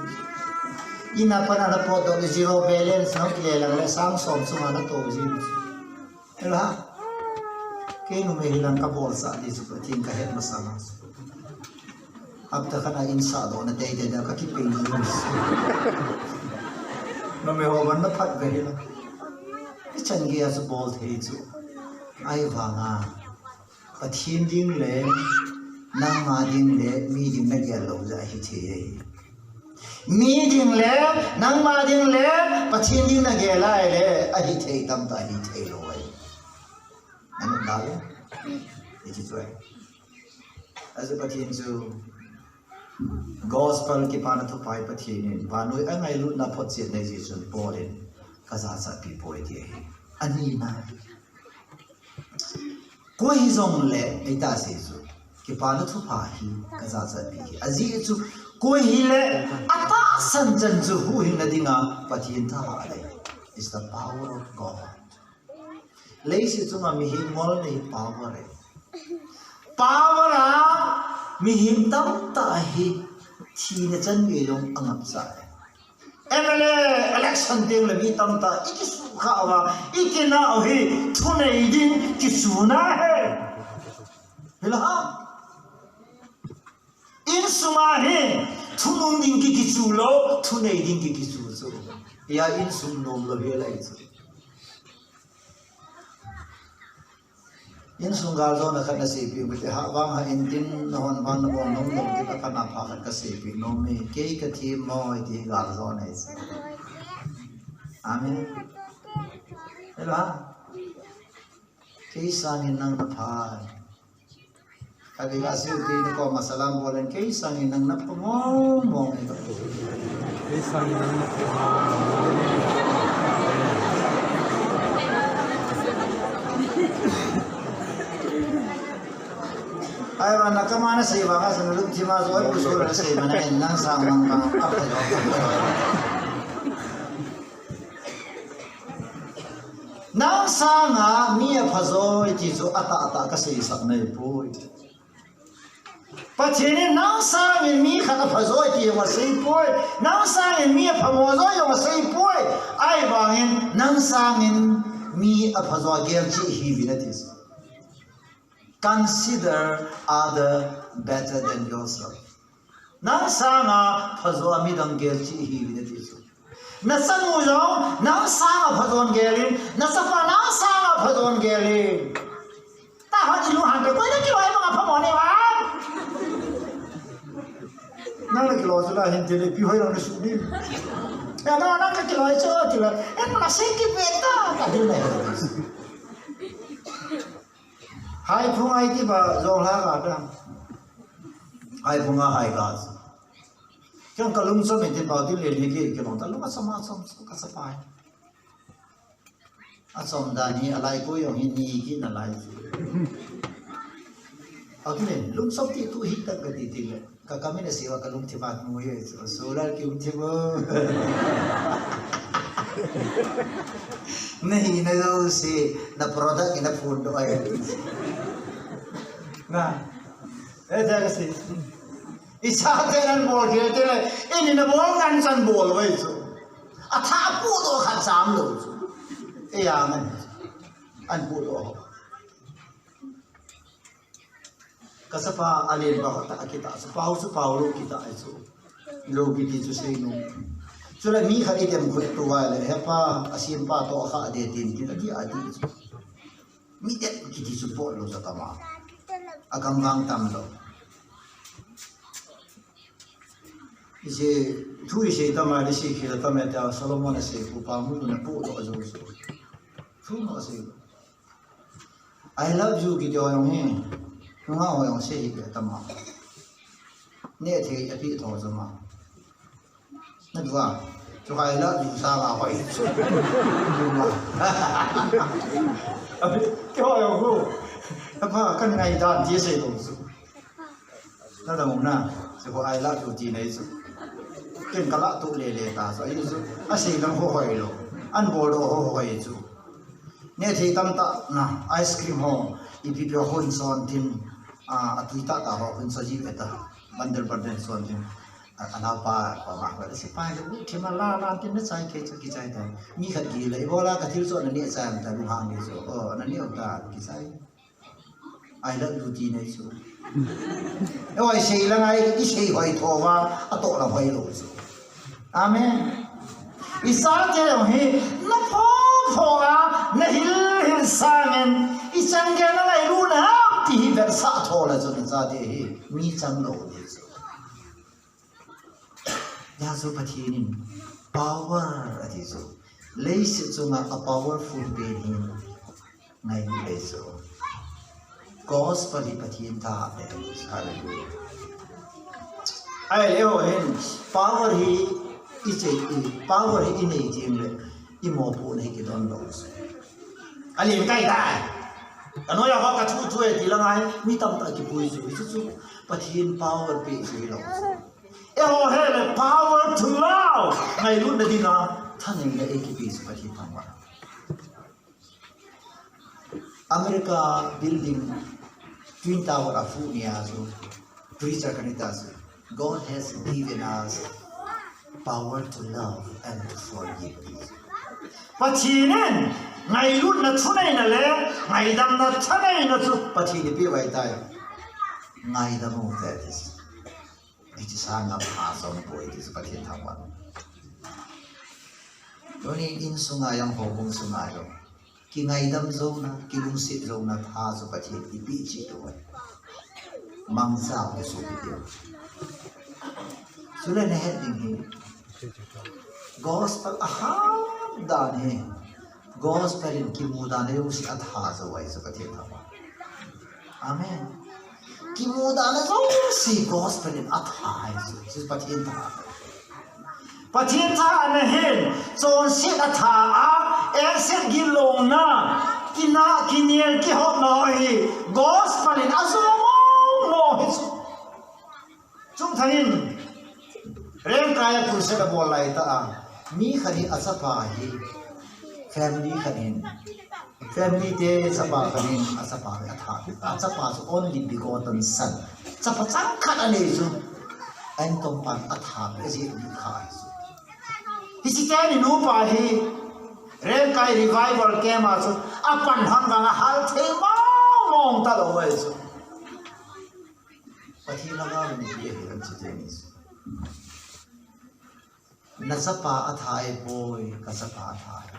Ina pana na potdoh le zero balance na kile lang le sang som sunga na to ji. Hello ha. Kei numei hi lang ka bolsah di chu Pathen ka het masang a. Hapta khat a in sahdoh na teitei da ka kipei ji. Numei ho ban na phat ve hi la. I chan gei a chu bol thei chu. Ahivanga. Pathen ding le, nangma ding le, mi ding na gel lou jeh a hi thei ahi. Mi ding le, nangma ding le, Pathen ding na gel a le, ahi thei tamtah ahi thei lou ahi. Ana dal e. Iti chu ahi. Achu Pathen chu Gospel kipana thupha hi Pathen in, vannoi a ngailutna photchetna jeh chun Paul in ka jachat pi poi ti ahi. Ani na. Koi hijongle, ei ta sei chu. Kipana thupha hi ka jachat pi hi. Ajeh chu, koi hile, atahsan chan chu huhhingna dinga Pathen thahat ahi. It's the power of God. Leiset chunga mihem ngolna hi power e. Power a mihem tamtah hi thina chan gei jong angapcha e. M L A election teng le mi tamtah i kisukha uva, i kinah u hi thunei ding kichuna ahi. Hilou ham? Insunga hi thunung ding ki kichu lou, thunei ding ki kichu chu. Hia insung nom lou hi lai chu. Insung galjona khat na seipeh u hite, hah vang hah in tin, nahon vang nabol nom lou tin, akhat na pha khat ka seipeh nom e, kei ka them mo, ti galjona ahi chu. Amen. Hello. Kei sangin nang na pha. Abi ka siu ti ni ko masalam bolen kei sangin nang na phamong mong ni. Kei sangin nang na phamong mong. Ai, mana kamana sei ba ka sana lum ti ma zo ai pusu na sei mana en nang sang mang mang ka pha. Nang sanga mi aphajo ti chu ata ata ka sei sak nei poi. Pathen in nang sangin mi khat aphajo ti jong asei poi. Nang sangin mi aphamo jo jong asei poi. Ai vangin nang sangin mi aphajo gel chi hi vin ati. Consider other better than yourself. Nang sanga phajo a midang gel chi hi vin ati chu. Na chanu jong nang sanga phajon gelin, na chapa nang sanga phajon gelin. Ta hon ilu han pe koi na kiloi manga phamo ne wa. Nang na kiloi chu la hin tile pi hoi lang na su ni. Ya na nang na kiloi chu tile. En na sei ki pe ta ta dil na. Hai phung ai ti ba jong la ka ta. Hai phung a hai ka. Keng ka lung som in ti ba ti le ni ki ki long ta lung a som a som ka sa pai. A som da ni a lai ko yong hi ni ki na lai. A ki le lung som ti tu hi ta ka ti ti le. Ka kami na siwa ka lung ti ba mu ye so la ki um ti bo. Na hi na lo si na product ina phun do ai. Na. Eh, ja ka si. Ichate nan bol khel te le, in na bol ngan chan bol vai chu. Atha pu do khat cham lo chu. E ya ngan. An pu do. Ka sapa alen ba ta kita, sapa su pa lo kita ai chu. Lo kiti chu sei no. Chule mi khat i dem khu tu vai le, he pa, asim pa to kha de tin tin ati ati chu. Mi det kiti chu bol lo sa tama. A kam vang tam lo. Ise, thu ise tama, ise khila tama, ta Solomon ase, pu pa mu na pu do zo zo. Thu no ase. I love you kiti ho jong hi. Thu nga ho jong se hi tama. Ne the api tho zo ma. Na dua. Chu hai la du sa la hoi. Abi, kyo yo hu. Apa kan ngai dan ti se lo su. Na da na. Se ko ai la du ti nei su. Ken ka la tu le le ta so. Ai su. A se lam ho hoi lo. An bol do ho hoi su. Ne thei tam ta na ice cream ho. Ipi pi ho hon son tin. A, a tui ta ta ho hon so ji ve ta. Bandar bandar son tin. A, a nau pa, pa ma, pa si pa, u, thima la, la, tin na chai ke, chu ki chai ta. Mi khat gi le, ibola ka thil so na ne chai am ta, lu hang ni so. O, na ne ta, ki chai. Ai la lu ti nei so. E, oi sei la ngai, i sei hoi tho va, a to la hoi lo so. Amen. I sa te hi, na pho pho a, na hil hil sangin, i chang ge na ngai lu na, ti hi vet sa tho la so na sa te hi, mi chang lo ni so. Hijeh chun Pathen in power ati chu. Leiset chunga a powerful pen hi ngailut ahi chu. Gospel hi Pathen tha ahi. Hallelujah. Ahile eiho hin power hi i chei, i power hi i nei teng le i mopohna hi kidon lou chu. Alen kai tai. Ka noiya ho ka thu thu e ti lang ahi, mi tamtah kipui chu. Chu chu Pathen power pe chu hilou chu. Eiho hi le power to love. Ngailutna dinga thaneina eiki pe chu Pathen thangvah. America building Twin Tower a phuh nia chu preacher khat in ati chu, God has given us power to love and to forgive. Pathen in ngailutna thuneina le ngaidamna thaneina chu Pathen in eipeh uve tai. Ngaidam u te ati. Hiche sanga pha jong poi ti chu Pathen thangvah. Tuni insunga jong houbung sunga jong kingaidam jouna, kilungset jouna pha chu Pathen in eipeh cheh uve. Mangcha u chu eipeh u. Chule nahet ding hi gospel a hat dan hi. Gospel in kimu dan hi u si a tha jo uve chu Pathen thangvah. Amen. Kimudana jouse gospel in atha ahi chu. Chu Pathen tha. Pathen tha ana hin, chonset atha a, enset gillouna, kina, kinel kihotna ho hi, gospel in ajo mong mong hi chu. Chungthain, Rengkai a crusade abol laitah a, mi khat hi achapa hi, family khat hin, family te chapa khat hin achapa hi atha, achapa chu only begotten son, chapa changkhat anei chu, a-intompan atha, ajeh mi kha hi chu. Hiche teni nupa hi, Rengkai revival camp a chu, apan hon vang ahal thei mong mong talou ahi chu. Pathen lhagao in ipi ahi ham chuti ni. Nachapa atha ahipoi, kachapa atha ahi.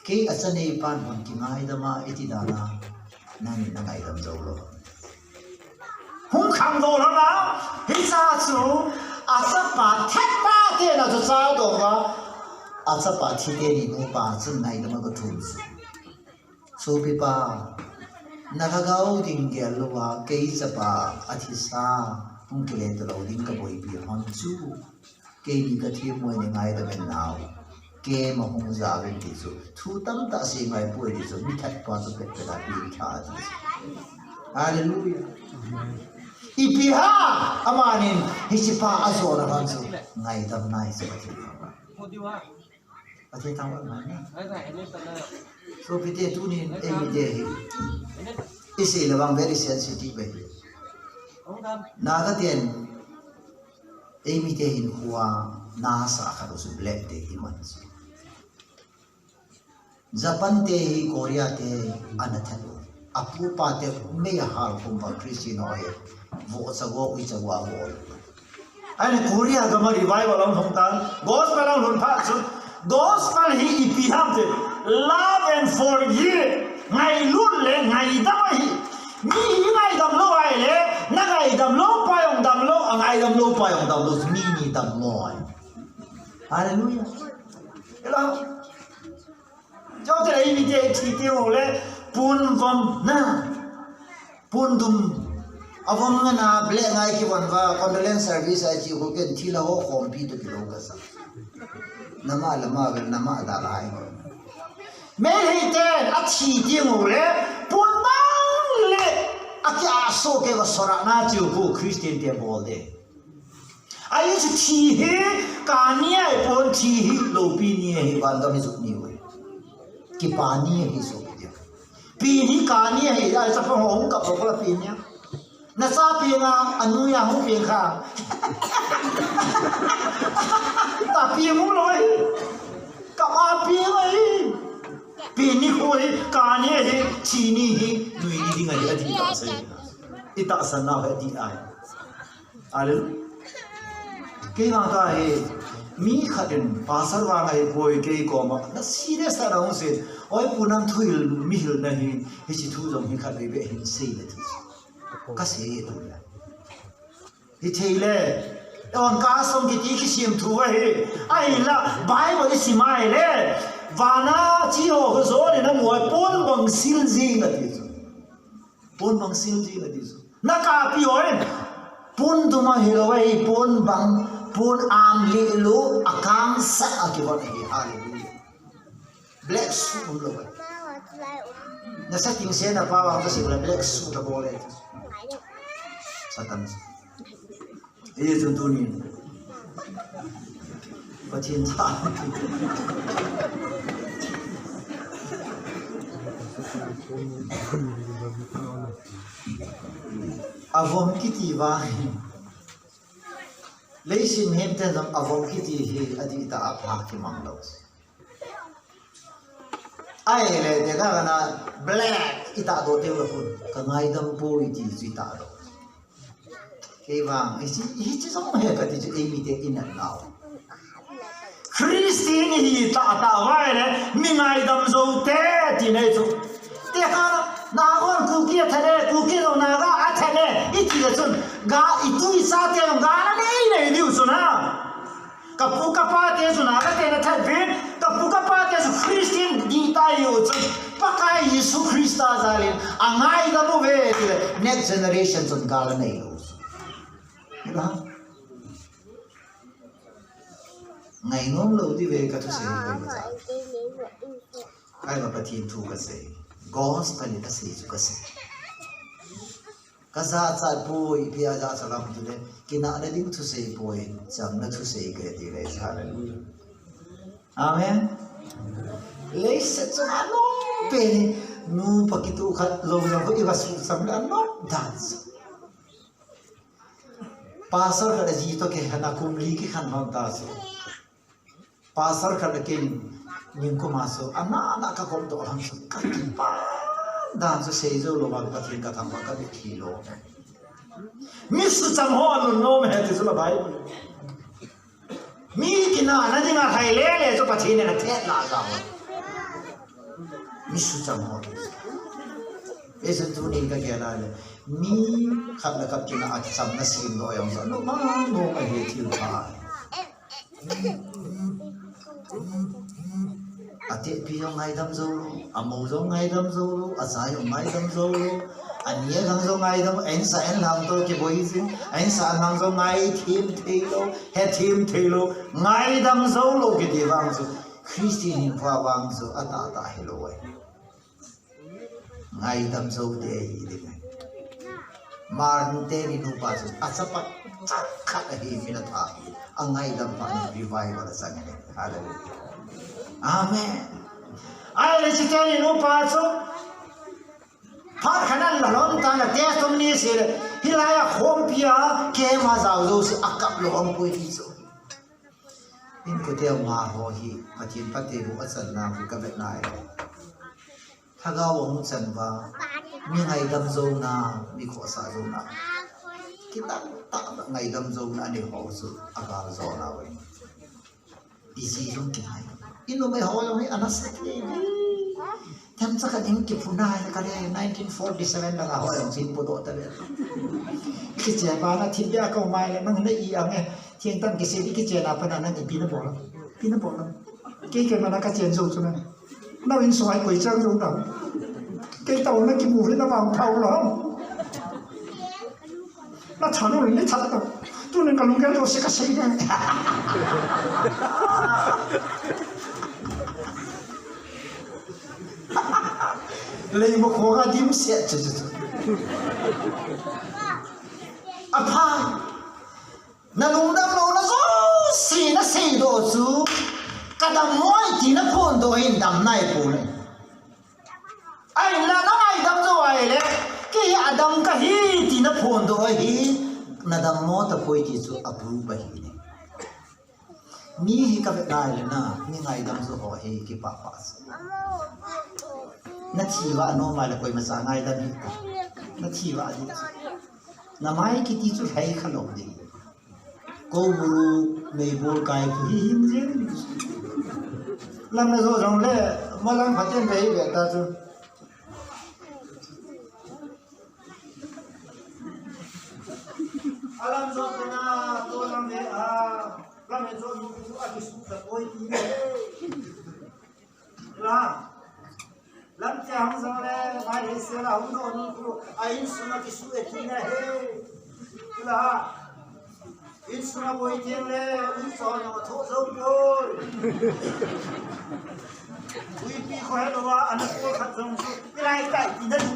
Kei acha neipan hung kingaidam a iti dan a, nangin nangaidam jou lou. Hung khangdong lou na, hiche chu, achapa thetpa tena chu chadong a, achapa thi teni nupa chun ngaidam a gathum chu. Sopipa, nalhagao ding gel louva, kei chapa, athisa, hung kile talou ding kaboipi hon chu. Keini kathemmo in eingaidam in nao. Camp ahung jaovin ti chu. Thu tamtah sei ngaipoi ti chu. Mi thatpa chu pet pet a pengtha ti chu. Hallelujah. Ipi ham, amanin, hichepa ajona hon chu. Ngaidam nai chu ati. Pathen thangvah in umhen. Sopite tunin eimite hi. Isei le vang very sensitive ahi. Naga ten eimite hinkhoa nasa khat u chu Black Day hi man chu. Japan te hi Korea te ana that u. Apu apa te mei ahal kum ba Christian ho hi. Vohcha go, uicha go a vo. Ahile Korea gam a revival ahung lhung tan, gospel ahung lhun phat chun, gospel hi ipi ham ti, love and forgive, ngailut le ngaidam ahi. Mi hi ngaidam lou ahile, nangaidam lou pa jong damlou, angaidam lou pa jong damlou, mi ni dammo ahi. Hallelujah. Hello. Chutile eimite thi teng uleh, pon vom na. Pon dum. Avom ngana, black ngai kivon uva, condolence service a ichi uva ken thilha ho khompi toh kilou kasa. Nama lama vel nama dalai ho. Meitei ten athi teng uleh, pon bang le, akiaso kei va sorana chu ko Christian te bol de. Ahi chu thi hi, kani ahipon thi hi, loupi ni ahi, vangam hi jot ni uve. Kipa ni ahi sopi dia. Pi ni kani ahi, ahi chapang ho hung kap lou la pi ni a. Nacha pi nga, anu ya hung pi kha. Ta pi mu lou ahi. Kap a pi ahi. Pi ni khu hi, kani ahi, thi ni hi, nui ni ding ahi, ati ta sei. Itahsan nau hi ati ahi. Hallelujah. Kei vang kahi, mi khat in, pastor vang ahipoi kei koma, na serious tah in ahung sei, oi pu nang thuhil, mihil nahi, hiche thu jong hi khatvei beh hin sei nati. Kasei tu le. Hithei le, on ka som kiti kisem thu ahi, ahinla, Bible isim a ahile, vana chi ho ho jo le namu a pon bang sil jing nati chu. Pon bang sil jing nati chu. Nakapi hoi, pon dum a hilou ahi, pon bang, pon am lih lou, akangsa a kivon ahi, hallelujah. Black suit umlou ahi. Nasa tingse napa vang kasei le black suit abol e. Satan. Hijeh chun tunin. Pathen tha. Avom kiti vang. Leiset mihemten jong avom kiti hi adihtah a pha kimang lou. Ahile, tekah kana black itahdoh teng le khun, kangaidam poi ti chu itahdoh. Kei vang, hiche, hiche jong hi kati chu eimite inat nau. Christian ihi tahtah uva ahile, mi ngaidam jou te, ti nei chu. Tekah, Naga hon Kuki athat e, Kuki jong Naga athat e, iti le chun, ga, itu ichate jong ga nanei nei diu chu na. Kapu kapate chu Naga te nathat uvin, kapu kapate chu Christian dihtah ahiu chun, Pakai Jesu Christa jalin angaidam uve tile next generation chun gal anei lou. Abraham. Ngainom lou diuve kathusei hi koima cha. Kei vang Pathen thu kasei. Gospel in asei chu kasei. Kajachat poi, ipi ajachat ham tile, kinahna ding thusei poi, chamna thusei kahi tile, hallelujah. Amen. Leiset chunga anom pen hi, nupa kitoh khat lou jong khu iva suhcham le anom dan chu. Pastor khat aji toh kikhen a kum li kikhen lhon ta chu. Pastor khat le kei ningkum a chu, ana, ana kakop doh lhon chu, kakipa dan chu seijou lou vang Pathen kathangvah kabe thi lou. Mi suhcham ho anunnom e ti chu la Bible. Mi kinahna dinga lhai lele chu Pathen in athet lah jao. Mi suhcham ho. Hichun tunin kagel a le, mi khat le khat kinah a chamna semdoh jong chu anom anom ahi thil pha. Atehpi jong ngaidam jou lou, amou jong ngaidam jou lou, acha jong ngaidam jou lou, ani alang jong ngaidam, a insung a inlang toh kiboi jing, a insung a lang jong ngaithem thei lou, hethem thei lou, ngaidam jou lou kiti vang chu, Christian hinkho vang chu atahtah hilou ahi. Ngaidam jou te ahi ding ahi. Martin te ni nupa chu achapa changkhat ahi, min atha hi. Angaidam phat in revival achang ahi. Hallelujah. Amen. Ahile chute ni nupa chu phat khat ahin la lhon tan a testimony asei le, hilai a khompi a keima jao jouse akap lou aum poi ti chu. Inkote ama ho hi Pathen phattheiboh achan nau hi kavet nai. Lhagao ahung chan uva, mi ngaidam jouna, mi khohsah jouna, kitah tah ngaidam jouna anei ho chu agal jo nau ahi. Iji jong kingai. Inumei ho jong hi ana sa thei. Themcha khat in kiphun a, kale nineteen forty-seven langa ho jong chu in podoh tave. Kichen pa na thim bia ka um mai le, nang na i ang e. Theng tam kisei di kichen a pa na nang ipi nabol am? Ipi nabol am? Kei keima na kachen jou chu na. Nau insung a koi chang jou na. Kei tao na kimu hi na vang thao lou. Na tha lou le, na tha lou. Tunin kalunggel jouse kasei de. Lei mo ko ga dim se chu chu chu. Apha. Na lungdam louna jouse na seidoh chu, ka dammo ahi ti na phondoh in dam nai poi. Ahinla na ngaidam jou ahile, kei hi adam kahi ti na phondoh ahi, na dammo tapoi ti chu a proof ahi. Mi hi ka vet nai le na, mi ngaidam jou ho hi kipah pah chu. Na thi uva anom ahile koima cha ngaidam hih ta. Na thi uva ding chu. Na mai kiti chu lhai kha lou ding. Kou bulu mei bul kai phu hi hin jin. Lam na jo jong le, ma lam phaten ve hi ve ta chu. Alam jo na, to lam ve a, lam ve jo nu a kisu ta koi ti. La. Lam tia hung jong le, mai he se la hung no nu ku, a insung a kisu e ti na he. La. Insung a boi tiang le, un so no tho jo poi. Uipi kho he lo wa, ana ko khat jong su. Ilai kai ti na lu.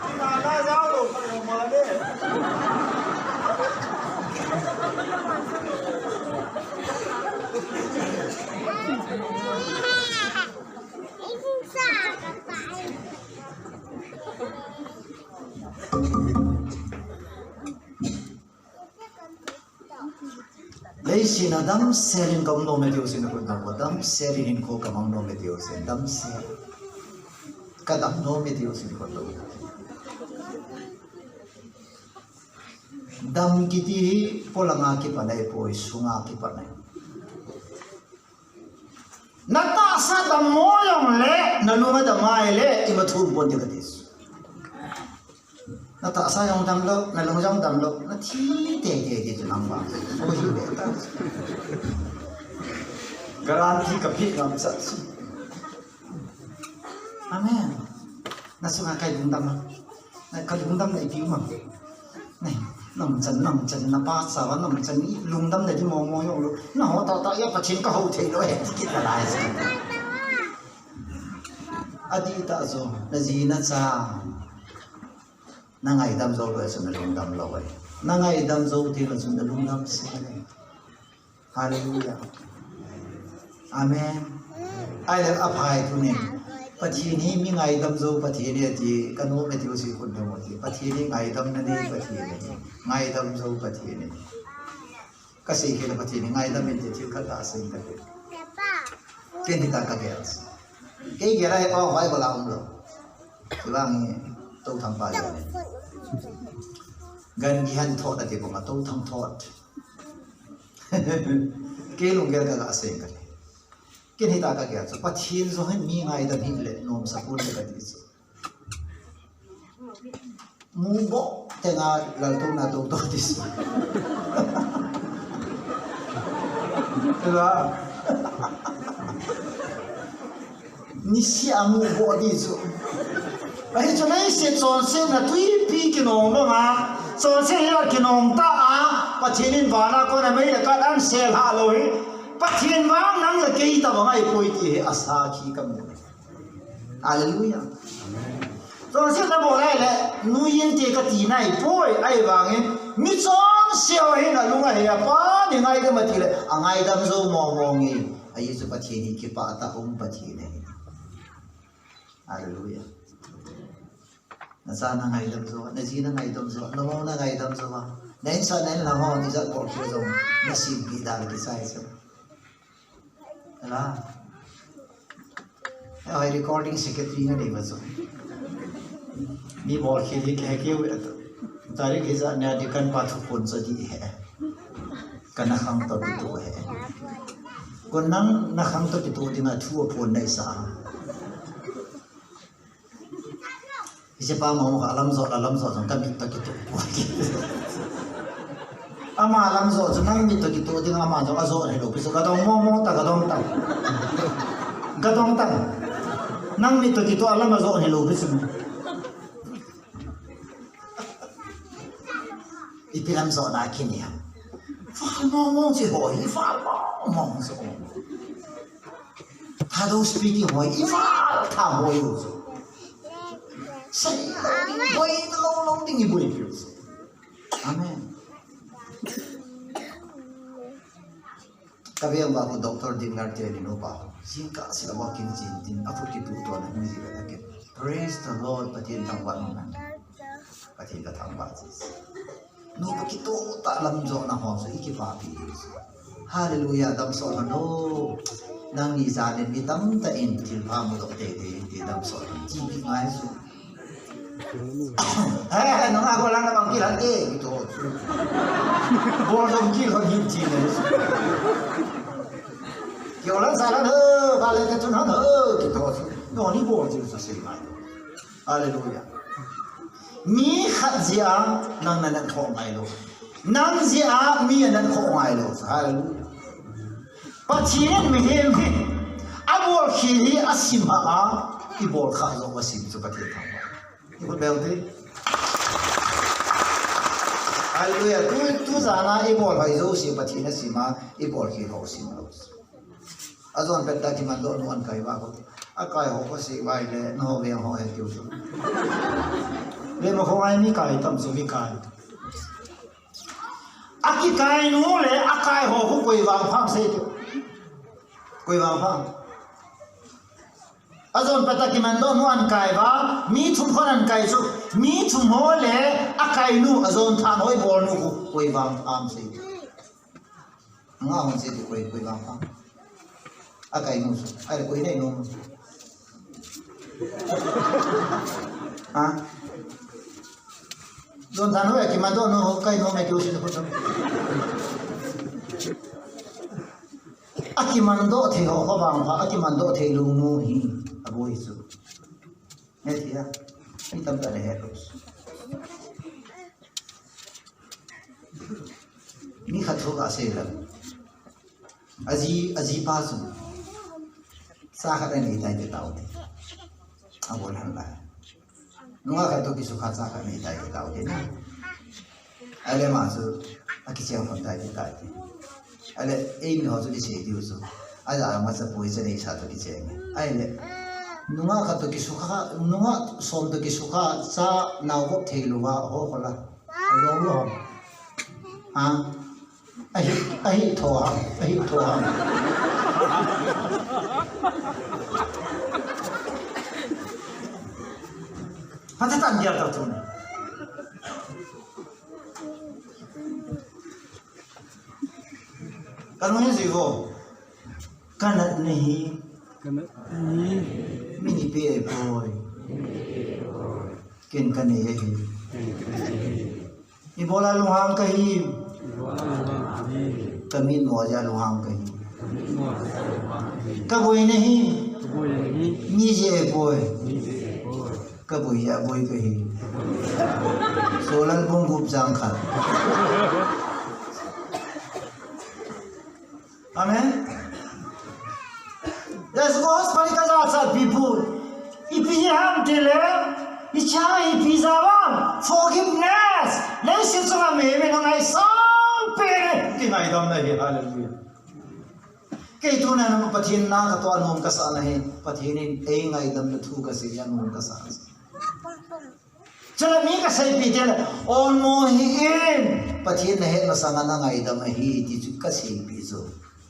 Ti na la jao lo ka lo ma le. Leiset a damsel in ka um nom e ti ho, sin a khut dang uva, damsel in hinkho ka mang nom e ti ho, sin damsel. Ka dam nom e ti ho, sin a khut dang uva. Dam kiti hi polanga kipan ahipoi, sunga kipan ahi. Na tahsa dammo jong le, na lung adam ahile, ima thum pon ti kati. Na tahsa jong dam lou, na lung jong dam lou, na thi teitei ti chu nang vang. Oi, hi be ta. Guarantee ka pe ngam chat chu. Amen. Na sunga kai lungdam a. Na kai lungdam na ipi uma. Nei, nam chan, nam chan, na pa sa va nam chan, i lungdam na di mo mo yo lo. Na ho ta ta ya Pathen ka ho thei lo he, ti kit la lai sa. Adi ta zo, na ji na cha. Na ngaidam zo lo, sun na lungdam lo. Na ngaidam zo ti lo, sun na lungdam si. Hallelujah. Amen. Ai le aphai tu ne. Pathen hi mi ngaidam zo Pathen hi ti, ka nu me ti u si kun dam ti. Pathen hi ngaidam na ni Pathen hi. Ngaidam zo Pathen hi. Ka sei ke la Pathen hi ngaidam in ti thil khat ka sei ka ti. Ken hi ta ka ke. Kei ke la he pa vai ko la um lo. Ti bang hi to thang pa ya ne. Gan gi han thot ati ko ma to thang thot. Kei lunggel ka ga sei ka. Ken hi ta ka ke chu Pathen zo hin mi ngaidam hi le nom sa pun le ka ti chu. Mu bo te nga lal to na to to ti chu. Te la. Nisi a mu bo di chu. Ahi chu nei se chonsetna tuipi kinong banga, chonset hi a kinong ta a, Pathen in vana kona mei le kat an sel ha lo hi. Pathen vang nang le kei ta bang ai poi ti hi a sakhi ka mu. Hallelujah. Chonsetna bol ai le, nuiyin te ka ti nai poi ai vangin, mi chonse ho hin a lung a he a pa ni ngaidam a ti le, a ngaidam zo mo mo nge. Ahi chu Pathen hi kipah tah um Pathen ahi. Hallelujah. Na cha na ngaidam zo, na ji na ngaidam zo, na mo na ngaidam zo, na insa na in lang ho, ni jat bol khe zo, na sim pi dal kisai zo. Ala. Ai recording secretary na dei ba zo. Mi bol khe di ke ke we. Tarik hi ja na di kan pa thu pon zo di he. Kana khang to di to he. Kon nang na khang to di to di na thu pon nai sa. Hiche pa mo ka lam jo la lam jo jong ka mit to kituh. Ama lam jo chu nang mit to kituh ding ama jong ajo hilou pi chu ka dong mo mo ta ka dong ta. Ka dong ta. Nang mit to kituh alam ajo hilou pi chu. Ipi lam jo na kini ham. Fal mo mo chi ho hi fal mo mo so. Thadou speaking ho i val tha ho u. Sei boi lo lo ding i boi piu. Amen. Ka veng ba ko doctor din ngar te ni no ba. Jingkah sila wa kin jin din a phu kituh to na ni ji ba na ke. Praise the Lord, Pathen thangvah in. Pathen ka thangvah ji. Nu pa kitoh tah lam jo na ho so i kipapi. Hallelujah, damsot hen o. Nangni janin mi tamtah in thilpha mudoh teitei in ti damsot hen. Ti pi ngai su. He, he, nang a ko lang na bang kil han te, kitoh su. Bol jong kil han hin ti ne su. Kio lang sa lang he, ba le te chun han he, kitoh su. No ni bol ji su sei ngai. Hallelujah. Mi khat jeh a nang na nat khoh ngai lou. Nang jeh a mi a nat khoh ngai lou. Hallelujah. Pathen in mihem hi a bolkhel hi a sim a, i bol kha jong a sim chu Pathen thangvah. I khut beng te. Hallelujah. Tu, tu jan a i bol hoi jouse Pathen a sim a, i bolkhel ho sim lou. A jon pet ta kimandoh nu an kai va ko. A kai ho ko si vai le, no ve ho he tiu. Le mo ho ai mi kai tam su vi kai. A kikai nu le a kai ho ko koi vang phang sei tiu. Koi vang phang. A jon pet ta kimandoh nu an kai va, mi thum hon an kai chu. Mi thum ho le a kai nu a jon than hoi bol nu ko koi vang phang sei tiu. Nga hon se tu koi, koi vang phang. A kai nu su. Ai koi nei nu. Ha? Jon than hoi kimandoh nu kai nu me tu si tu. A kimandoh thei ho ho vang pha, a kimandoh thei lou nu hi. A boi su. Nge thia. Ni tam ta le he. Mi khat thu ka sei lou. A ji, a ji pa chu. Sa khat a nei tai te tau te. Abol hen lai. Nungah khat toh kisukha cha khat nei tai ti tao ti na. Ahile ama chu akicheng lhon tai ti tai ti. Ahile eimi ho chu kisei diu chu, aja machapoi cha neisa toh kicheng. Ahile nungah khat toh kisukha, nungah som toh kisukha cha nao vop thei louva ho khola. Alou lou. Ha? Ahi, ahi tho ham, ahi tho ham. Hata tan dia ta tun. Kanu hi jivo. Kana nahi. Kana nahi. Mini pe ai poi. Ken kanei ahi. Ibola lunghang kahi. Kamit mo jeh a lunghang kahi. Kaboi nahi. Mi jeh a boi. Kaboi jeh a boi kahi. Solal bung gup jang khat. Amen. Let's go, hospital ka ja cha pi pu. Ipi hi ham ti le, icha ipi ja ham. Forgiveness. Leiset chunga mi, mi na ngaisang pen. Ti ngaidam na hi, hallelujah. Kei tuna na Pathen na katoh a nom kasah na hi. Pathen in ei ngaidam na thu kasei a nom kasah. Chule mi kaseipi teng le, olmo hih in, Pathen nahet masanga nangaidam ahi, ti chu kaseipi chu,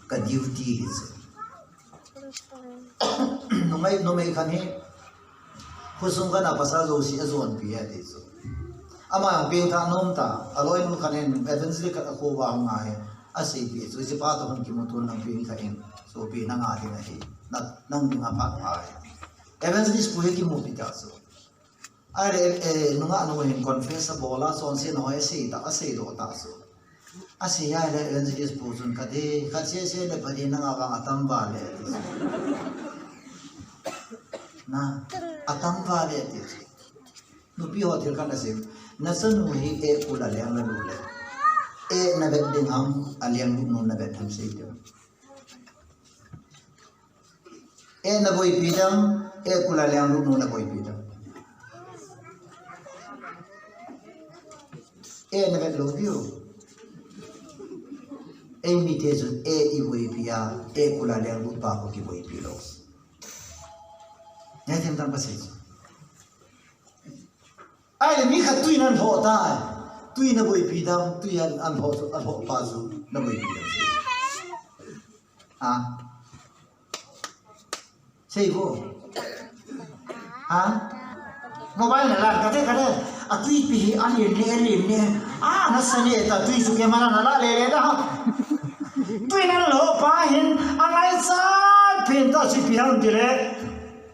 ka duty hi chu. Numei, numei khat hi, khosung khat a pasal jouse ajonpi e ti chu. Ama jong pengthah nom ta, aloinu khat in evangelist khat akho uva hung a hi, aseipi chu, hichepa toh hung kimuto in nang pengthah in, sopi nanga ding ahi, na, nang ding aphat pha ahi. Evangelist pu hi kimupi ta chu. Ahile, eh, nungah nu hin confess abol a, chonsetna ho asei ta, aseidoh ta chu. Asei ahile evangelist pu chun kati, khat sese le Pathen nanga vang atam vale ati chu. Na, atam vale ati chu. Nupi ho thil khat asei. Nachanu hi eh kul a leng nalut le, eh navet ding ham, alenglut nu navet ham sei teu. Eh naboipi dam, eh kul a lenglut nu naboipi dam. Eh navet lou diu. Eimite chun eh iboipi a, eh kul a lenglut pa khu kiboipi lou. Ngai them tam pa sei chu. Ahile mi khat tui in alhoh tai. Tui naboipi dam, tui in alhoh, alhoh pa chu naboipi dam. Ah. Sei vo. Ha? Mobile nalah kate kate. Atuipi hi alen ne, alen ne. Ah, nasa ne ta tui chu keima nala le le da. Tui in alhoh pa hin angaichat pen ta chu ipi ham ti le.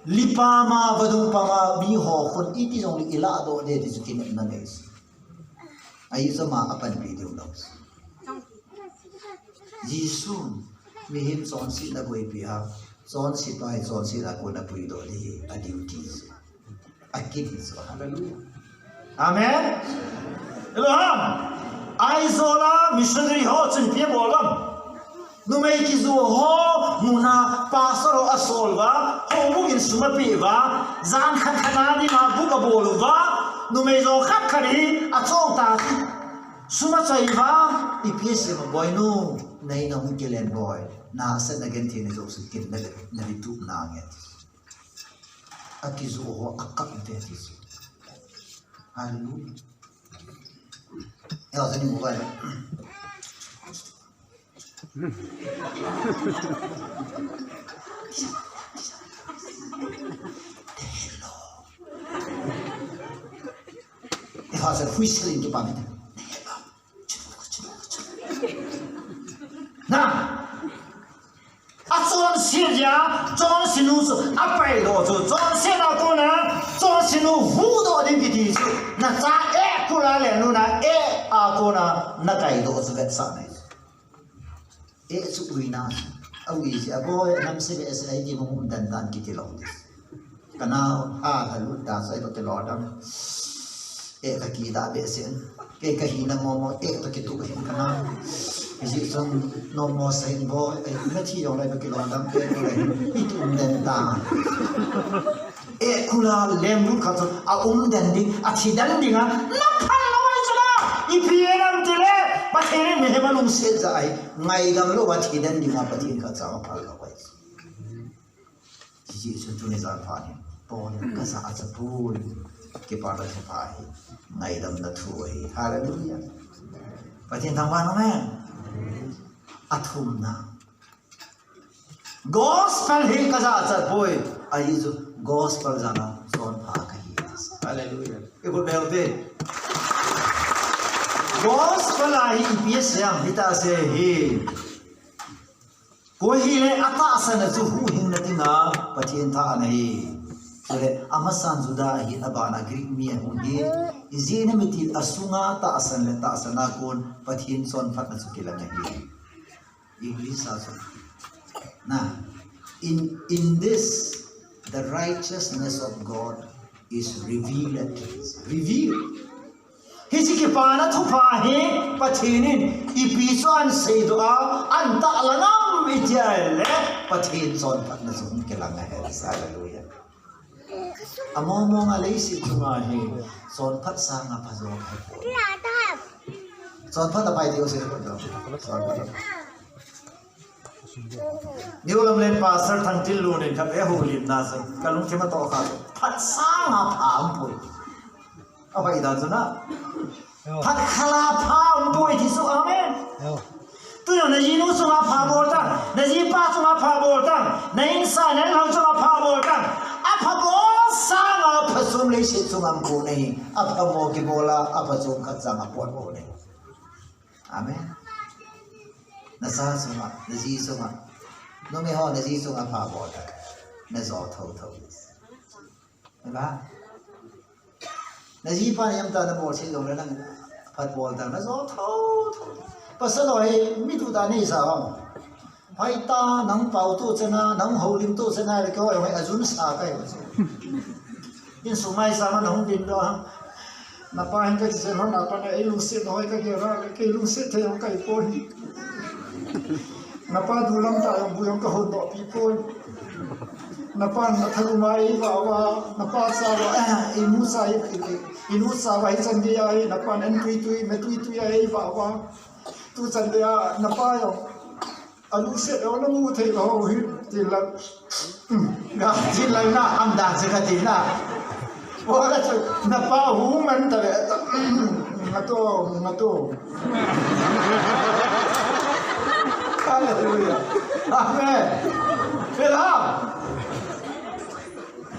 Lipa ma, vadung pa ma, mi ho khun iti jong le ilah doh de ti chu kinepna nei. Ahi chu ama apanpi diu lou. Jesu, mihem chonsetna boipi a, chonset pa hi chonset a kona puidoh ding hi a duty chu. Akiti chu. Hallelujah. Amen. Elohim. Aizawl a missionary ho chun ipi abol ham. Numei kijoh ho muna pastor ho asol uva, houbung in sum apeh uva, jan khat khat a dinga book abol uva, numei jong khat khat hi acho ta chu. Sum achoi uva, ipi asei ham, boinu, nahin nahung kilen boi, nahsetna genthei na joh sut kin na le, na le tup na nge. Akijoh ho akap te ti chu. Hallelujah. Eo, sani mo ba. Eva se fui selin tu pamit. Na. Achonset jeh a, chonset nu chu apaidoh chu, chonset a kona, chonset nu huhdoh ding kiti chu, nacha eh kul a lenglut na eh a kona, nakaidoh chu vetsah nei. Eh chu uina, aui jeh a boi, namse behseh ahi ti hung um den dan kiti lou ding. Kanao, a, kalut da, sai ka kilo dam. Eh, kakida behseh. Kei kahina momo, eh, kakitu kahin kanao. Hijeh chun, nom mo sai bo, eh, nathi jong lai ka kilo dam, eh, ka lai. Itu um den da. Eh, khula lemlut khat chu aum den ding, athi den ding a, na phal lou ahi chu la. Ipi ham itile, Pathen in mihem alungset jeh ahi, ngaidam lou a thi den ding a Pathen khat cha aphal lou ahi chu. Hiche chu tuni jan phat hin, Paul in kajachat poi, kipana thupha ahi, ngaidamna thu ahi. Hallelujah. Pathen thangvah in, amen. Athumna. Gospel hi kajachat poi, ahi chu gospel jal a chonpha kahi. Hallelujah. Ikhut beu te. Gospel a hi ipi asei ham, hitia asei hi. Koi hile atahsan a chu huhhingna dinga Pathen tha ana hi. Chule amasan Juda ahin, abana Greek mi ahung hi. Ijeh inem itile asunga tahsan le tahsan a kon Pathen chonphatna chu kilang ahi. English a chu. Na, in, in this, the righteousness of God is revealed. Revealed. Hiche kipana thupha hi Pathen in ipi chu ahin seidoh a, ahin tahlang ham iti ahile, Pathen chonphatna chu hung kilang ahi. Hallelujah. Among mong a leiset chunga hi, chonphat sanga phajo kahipoi. Chonphat aphai tiu se. Chonphat. New Lamlen Pastor Thangtinlun in khatvei houlimna chu, kalungthim atoh kha chu, phat sanga pha umpoi. Ahoidan chu na. Phat khat a pha umpoi ti chu, amen. Tujong najinu chunga pha bol tan, najipa chunga pha bol tan, na insung, na inlhang chunga pha bol tan. Apha bol sanga phachom leiset chunga um kon ahi. Apha mo kibol a, apha chom khat chang a pot bol ahi. Amen. Nacha chunga, naji chunga. Numei ho naji chunga pha bol tan. Najo thotho. Amen. Najipa in ipi tah nabolse jongle nang phat bol tan, najo thotho. Pasal ho hi mi duh tah nei sa ham. Hoitah nahung pao tuchan a, nahung houlim tuchan a, le keiho hi ajun sa kahi. Insung maisang a nahung dingdoh a. Napa hin kakijen lhon a pat in eilungset lou hoi kagel a, kei lungset thei jong kahipoi. Napa dulam tah jong bu jong kahondoh pi poi. Napan nathalou ma eivah uva, napa cha uva, eh, inu cha, eh, eh, inu cha uva hichan gei a, eh, napan an tui tui, me tui tui a eivah uva. Tuchan gei a, napa jong alungset lou namu thei lou hi, tin la, ga tin la na, am dan se kati na. Bola chu, napa hu man ta ve, ngato, ngato. Hallelujah. Amen. Pela.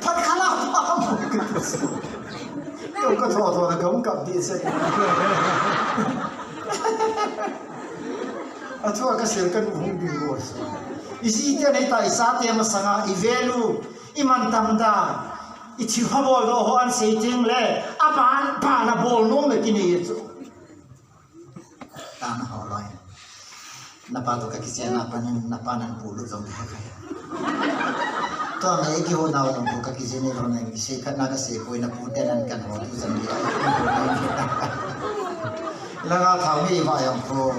Phat khat a pha mo. Ka tho tho na ka hung kap di se. Athua kasei kanu hung ding bol. Ijite nei ta, ichate masanga, i value, i mantam dan, i thilpha boldoh ho ahin sei teng le, aban, ban a bol nom le kinei chu. Tana ho loi. Napa toh kakichen a pat in, napa nang pulut jong kahe kahe. Tua me kihou nau jong toh kakichen lou nang, sei khat na kasei poi, napu te nang kan ho tuchan gei. Langa thao mi va jong ko.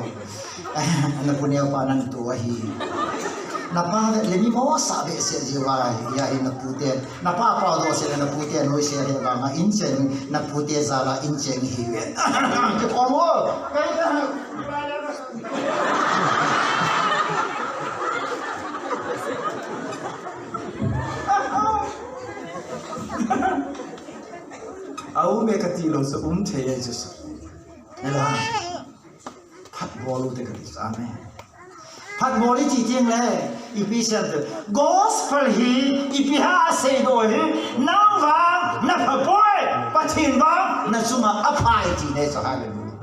Napu neo pa nang tu ahi. Napa le mi mo sa be se ji va, ya hi napu te. Napa pao doh se le napute noise he vanga inchen, napute jal a inchen hi ve. Kikhom o. Aum e kati lou chu um thei e chu. Hello. Phat bol u te kati chu. Amen. Phat bol iti teng le, ipi sei te. Gospel hi, ipi ham aseidoh hi, nang vang, napha poi, Pathen vang, nachunga aphai ti ne chu, hallelujah.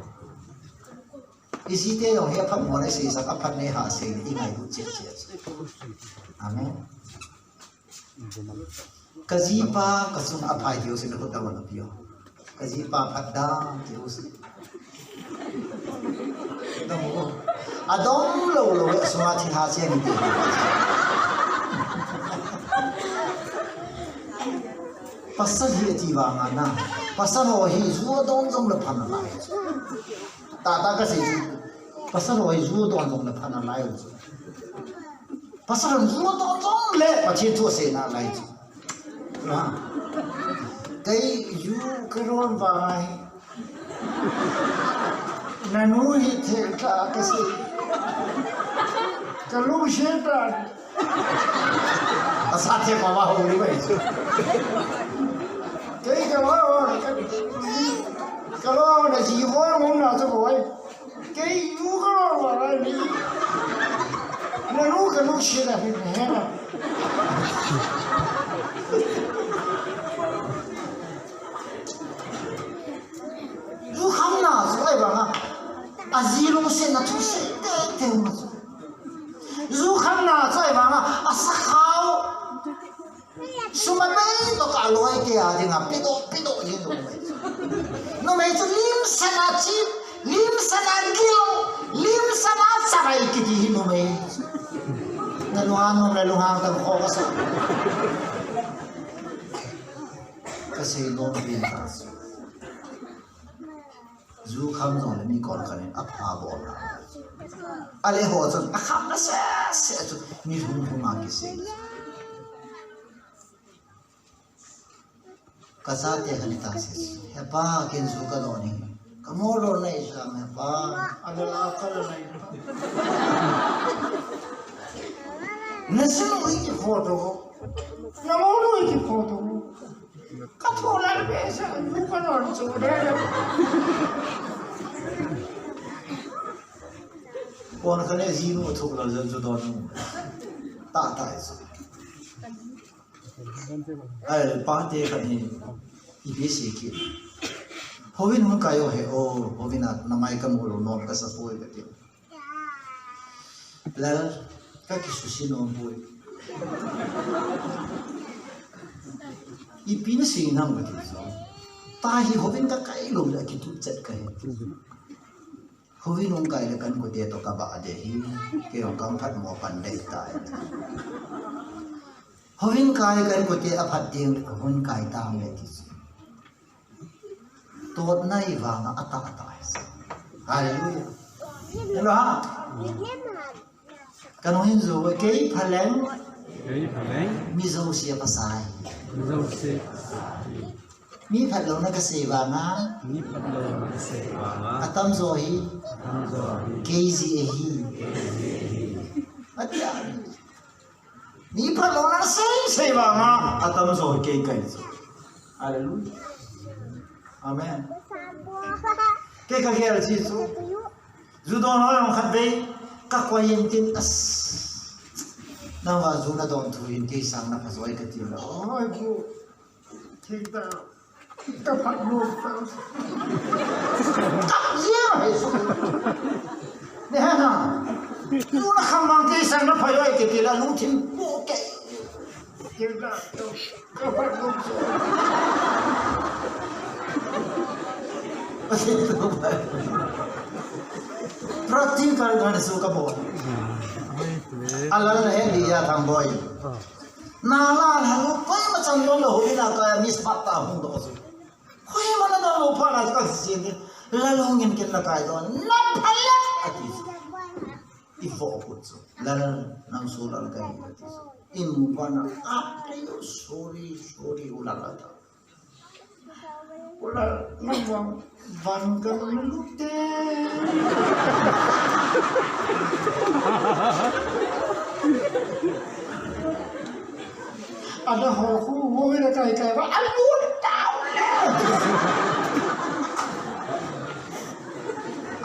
Ijite jong hi aphat bol asei sa, aphat ne ha asei, ingailut cheh cheh. Amen. Kajipa kachunga aphai tiu se, nakhut dam u napi o. Kajipa phat dam tiu se. Dam u. Adom lou lou, asunga thil ha cheng ti. Pasal hi ati vang a na. Pasal ho hi ju adon jong le pha nalai. Tata kasei chu. Pasal ho hi ju adon jong le pha nalai chu. Pasal hon ju adon jong le Pathen thu asei nalai chu. Na. Kei ju ka don vang ahi. Nanu hi thil tah kasei. Ka lungset tah. Asa the pa ma ho ni mai. Kei ka wa wa ka, ka lo na ji ho mo na to ko ai. Kei ju ka lo wa ni. Nanu ka lungset tah hi he na. Ju kham na chu ai ba nga. A ji lungset na thusei tete ma chu. Ju kham na chu ai ba nga. A sakhao. Sum a bei to ka loi te a dinga pido, pido ding numei. Numei chu lim sana chi, lim sana gilo, lim sana chabai kiti hi numei. Na lunghang nom le lunghang tam kho ka sa. Ka sei nom pin ta. Ju kham jong le mi kon khan in a pha bol na. A le ho chun a kham na se se chu mi hum hum a kisei. Ka chate khan i ta se. He pa, ken ju ka don hi. Ka mo lo nei sa me pa. A le la ka lo nei. Na se lo i ki photo. Na mo lo i ki photo. Ka thu lal be sa, nu ka lon chu de. Pon ka ne ji nu thu lal jan chu don nu. Ta ta i chu. Ai, pa te ka ni. I be se ki. Hovin hung kai o he o, hovin a na mai ka mo lo nom ka sa poi ka ti. Lal, ka kisusi nom poi. Ipi na sei nam ka ti chu. Ta hi hovin ka kai lou le a kitu chet ka hi. Hovin hung kai le kan kote to ka ba de hi. Kei hung kam phat mo pan de ta. Hovin kai kan kote a phat ding le hovin kai ta me ti chu. Totna i vanga a ta a ta. Hallelujah. Hello ha. Kan hin jo kei phaleng. Kei phaleng. Mi jo sia pasai. Mi jo sia. Mi phat lo na ka sei vanga. Mi phat lo na ka sei vanga. A tam jo hi. A tam jo hi. Kei ji e hi. Kei ji e hi. Atia. Mi phat lo na sei sei vanga, a tam jo kei kai chu. Hallelujah. Amen. Kei ka gel chi chu. Ju don ho jong khat vei, ka koi in tin as. Nang va ju na don thu in kei sang na pha joi ka ti la. Oi bu. Thil ta. Ka phat nom ta. Ka jia hai su. Ne ha na. Tu na kham bang kei sang na pha joi ke ti la lungthim po ke. Thil ta. Ka phat nom su. Practical kan su ka bol. Alal na he dia tham boi. Na la la lo, koima chan don lo, hoi na ka miss pat ta hung do chu. Koima na don lo pha na ka si ni. La lo ngin ken la kai don. Na pha le ati chu. I vo ko chu. La la nang so la kai ati chu. I mu pa na a sorry, sorry u la la ta. Ula, nang vang, van kan lute. Ada ho khu, wo le kai kai va, a lu tau le.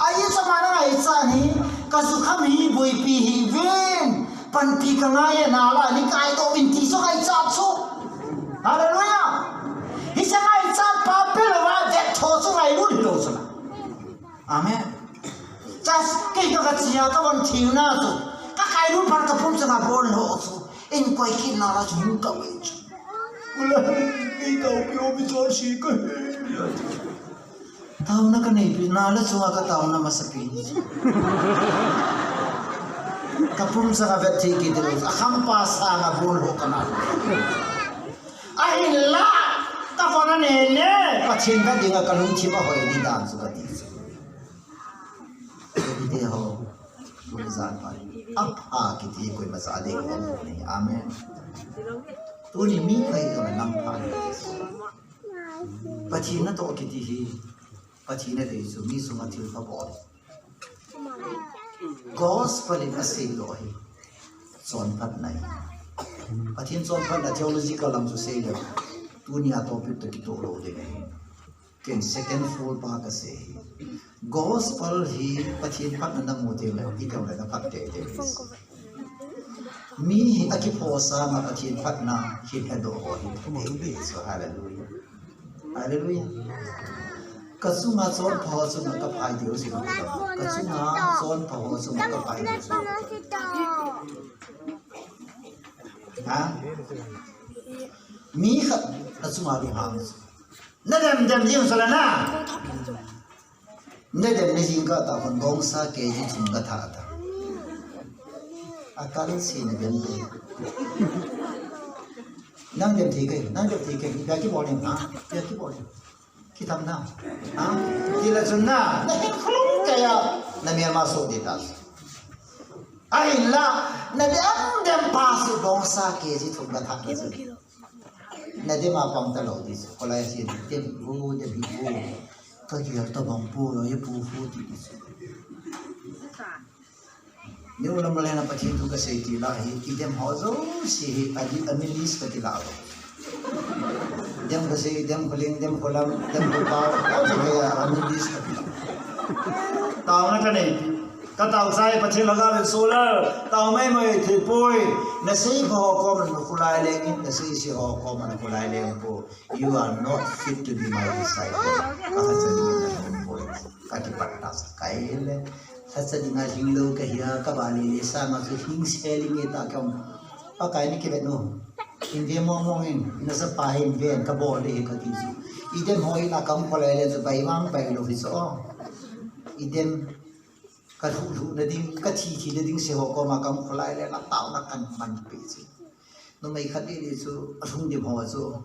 Ai sa ma na ai sa ni, ka su kham hi boipi hi ven. Panpi ka ngai e na la, ni kai to in ti so kai chap so. Hallelujah. Hi sa ngai chap pa pe lo va, vet tho so ngai lut lo so. Amen. Just kei ka ka chia ka von thil na so. Ka kai lut pan ka pum sa ka bon lo so. In koi kin na la so hin ka wei so. Ula, ni ka u ki o bi chor si ka he. Tauna ka neipi, na le chunga ka tauna masapi. Ka pum sanga vet thei kiti lo, a kham pa sanga bol ho ka na. Ahinla, ka vona ne ne, Pathen ka dinga ka lungthim a hoi di dan chu ka ti chu. Ka ti te ho, tu zan pa. Ap a kiti koima sa ding ho ni. Amen. Tuni mi koi ka nang pha. Pathen natoh kiti hi, Pathen nadei chu mi sunga thilpha bol. Gospel in aseidoh hi chonphatna ahi. Pathen chonphatna theological lam chu seilou. Tunia topic toh kitoh lou ding ahi. Ken second full pa kasei hi. Gospel hi Pathen phatna namu teng le, iteng le naphat teitei. Mi hi akiphoh sanga Pathen phatna hi hedoh ho hi phatna ahi. So, hallelujah. Hallelujah. Kachunga chonpha ho chunga kaphai diu si. Kachunga chonpha ho chunga kaphai diu si. Ha? Mi khat achunga lunghang. Nadem dem jing sala na. Nadem ne jing kata kon bongsa K G thum katha ta. Akal si nadem de. Nang dem thei kei, nang dem thei kei, pia kibol ding, ha? Pia kibol ding. Kitham na. Ha? Tila chun na, nahin khulum kaya, namel ma so de ta. Ahinla, nadem dem pa si bongsa K G thum katha ta. Nadem a pang talou di chu. Kholai a sin, dem vo, dem hi vo. Kagel tabang pu, loi pu pu ti di chu. Ni ulam le na Pathen thu kasei ti la hi, idem ho jouse hi, a di, a mi list kati la ho. Dem kasei, dem kholing, dem kholam, dem khopao, jouse hi, a mi list kati la. Taona kanei. Katao chai Pathen lhagao in solar, tao maimai thei poi, nasei pha ho koma nakholai leng in, nasei se ho koma nakholai leng poi. You are not fit to be my disciple. Ka lhacha dinga lhing poi. Kakipat ta sa kai le. Lhacha dinga lhinglou kahi a, kaba lele sanga chu lhing se lhing e ta kong. Pakai ni kivet nu. Inve mong mong in, nasa pa hin ven, kabol le kati chu. Idem ho ina kam kholai le chu bai mang bai lou hi chu. Idem Kalhuh lhuh na ding, kathi thi na ding se ho koma kam kholai le na taona kaman pe chu. Numei khat ni ni chu, alhung dim ho chu.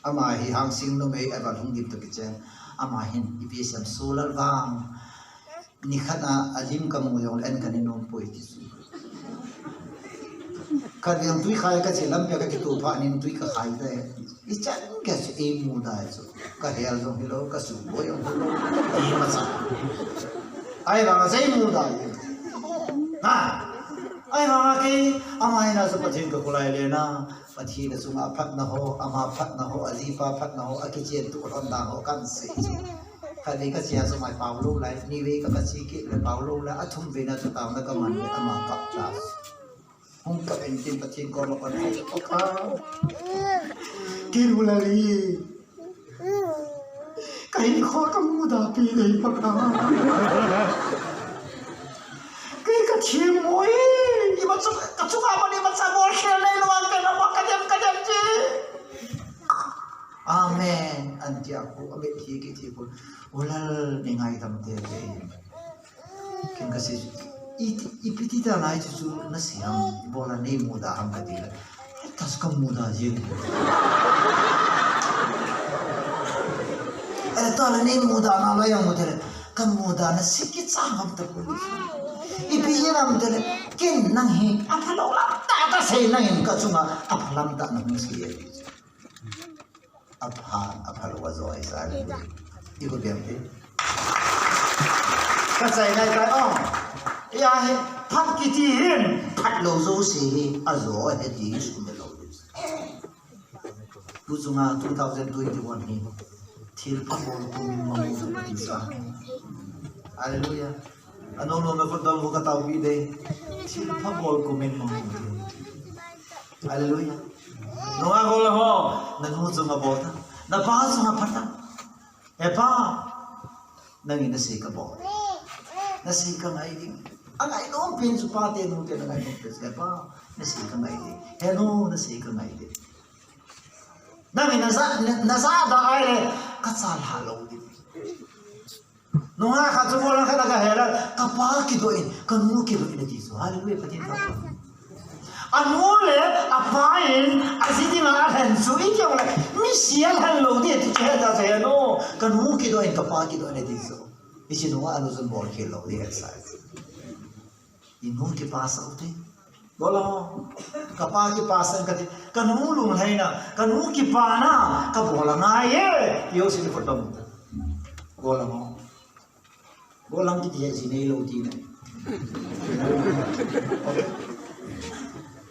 Ama hi Hangsing numei ava lhung dim toh kichen. Ama hin ipi sem solar vang. Nikhat a, alim kamu jong le an kahin nom poi ti chu. Khat veng tui khai kache lampi a kakito phat nin tui kakhai tai. Ichan kei chu eimuda chu. Kahel jong hilou, kasuboi jong hilou. Imacha. Ahivanga chu eimuda. Ha. Ahivanga kei, ama hina chu Pathen kakholai le na. Pathen a chunga aphatna ho, ama phatna ho, ajipa phatna ho, akichen tu lhon dan ho kahin sei chu. Khat vei kache a chu mai pao lou lai, ni vei ka kache kit le pao lou lai, athum vei na chu taona kaman le ama kap ta. Hung kap in tin Pathen koma kon hei, Papa, kei lulal e. Kahinkho kamuda pi le, Papa. Kei kathim mo e. Imacha, kachunga man imacha bol khel neilou a, kei na ma kadem, kadem ji. Amen. An tia khu, amit hi kiti khu. Ulal ni ngaidam tete. Ken kasei, i, ipi ti dan a hichu chu nasei ham, ibola neimuda ham kati le. Heta chu kamuda jeng. Heta le neimuda nalai ham kati le. Kamuda na siki chang ham tapoi. Ipi jeh ham kati le. Ken nang hi, aphalou lam tah kasei nangin kachunga, apha lam tah nahung sei e. Apha, aphalou ajo ahi sa le. Ipi bem hi. Kachai ngai kai o. Iya hi, phat kiti hin, phatlou jouse hi, ajo ahi ti sum lou. Tu chunga two thousand twenty-one hi. Thilpha bol kumin mang ti sa. Hallelujah. Anom nom a khut dong ho kataopi de. Thilpha bol kumin mang. Hallelujah. Nunga gol ho, nanu chunga bol ta. Napa chunga phat ta. He pa, nangin nasei kabol. Nasei kangai ding. Angai nom pen chu pate nute nangai nom pen chu. He pa, nasei kangai ding. He nu, nasei kangai ding. Nangin naja, naja da ahile, kachalha lou ding. Nunga khat chu molang khat a kahel a, kapa kidoh in, kanu kidoh in ati chu. Hallelujah, Pathen thangvah. Anu le apa in, aji dinga alhen chu, iti jongle, misi alhen lou ding ati chu heta chu he no, kanu kidoh in, kapa kidoh in ati chu. Hiche nunga anu chun bol khel lou ding ahi sa. Inu kipa sa ute. Golang o. Kapa kipah sang kati. Kanu lunglhaina, kanu kipana, kabol angai e. Ti ho seiyin khut dom. Golang o. Golang kiti hi ji neilou tina.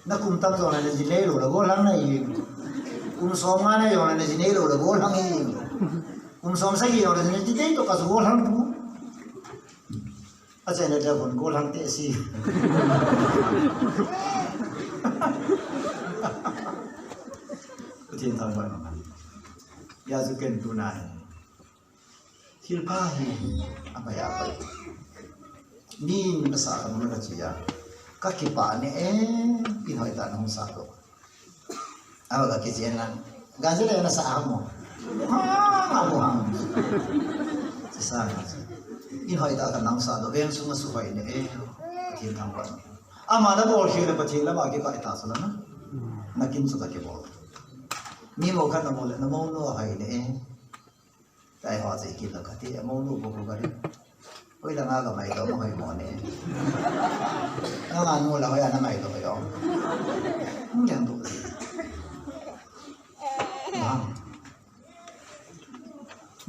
Nakum tam jongle ji neilou le golang nahi. Kum som nga nahi jongle ji neilou le golang hi. Kum som sagi jongle ji nei ti tei to ka golang pu. Achaina te kon golang te si. Pathen thangvah. Hijeh chun ken tuna hi. Thilpha hi aphai aphai. Min asah kha mun kachi a. Kakipah e, in hoitah a nahung sah doh. Aho kakichen lang. Ganjile nasah ham o. Ha, ha, ha. Sisa na. In hoitah a nahung sah doh. Veng sunga suhoi e. Pathen thangvah. Ama nabol khel le Pathen lama kikah tah chu la na. Nakin chu kakibol. Mi mo khat namol le namonu ahoi e. Kei ho che kila kati, amonu bou ko gari. Hoilanga kamai doh, hoi mo ne. Nangma nu la hoiya namai doh yo. Hung jang doh. Bang.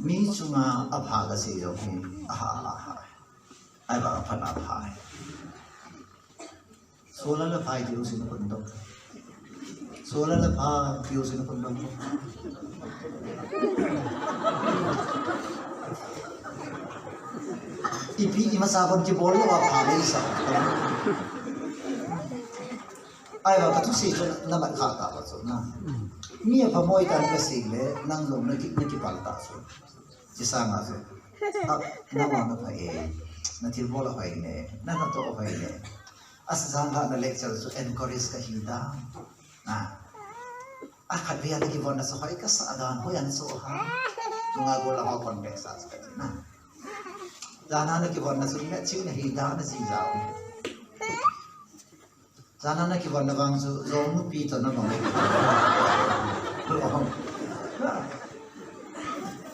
Mi chunga apha kasei jong hi, aha, aha. Ahivang apha na apha. Solar le pha iti u sin khut dom. Solar le pha iti u sin khut dom. Ipi ima sa kon kibol lou a pha le sa. Ahivang kathusei chu namat kha tauva chu na. Mi apha moi tan kasei le, nang jong naki, nakipal ta chu. Chi sanga chu. A, navang apha e. Nathilbol ahoi e. Nanatoh ahoi e. Asang khat na lecture chu encourage kahi dan. Na. Akhat vei a nakivon na chu hoi kasah dan, hoi an chu ha. Chunga golang ho contact sa chu kati na. Jana nakivon na chu na chiu nahi dan na chi jao. Jana nakivon na vang chu jong nupi toh navon.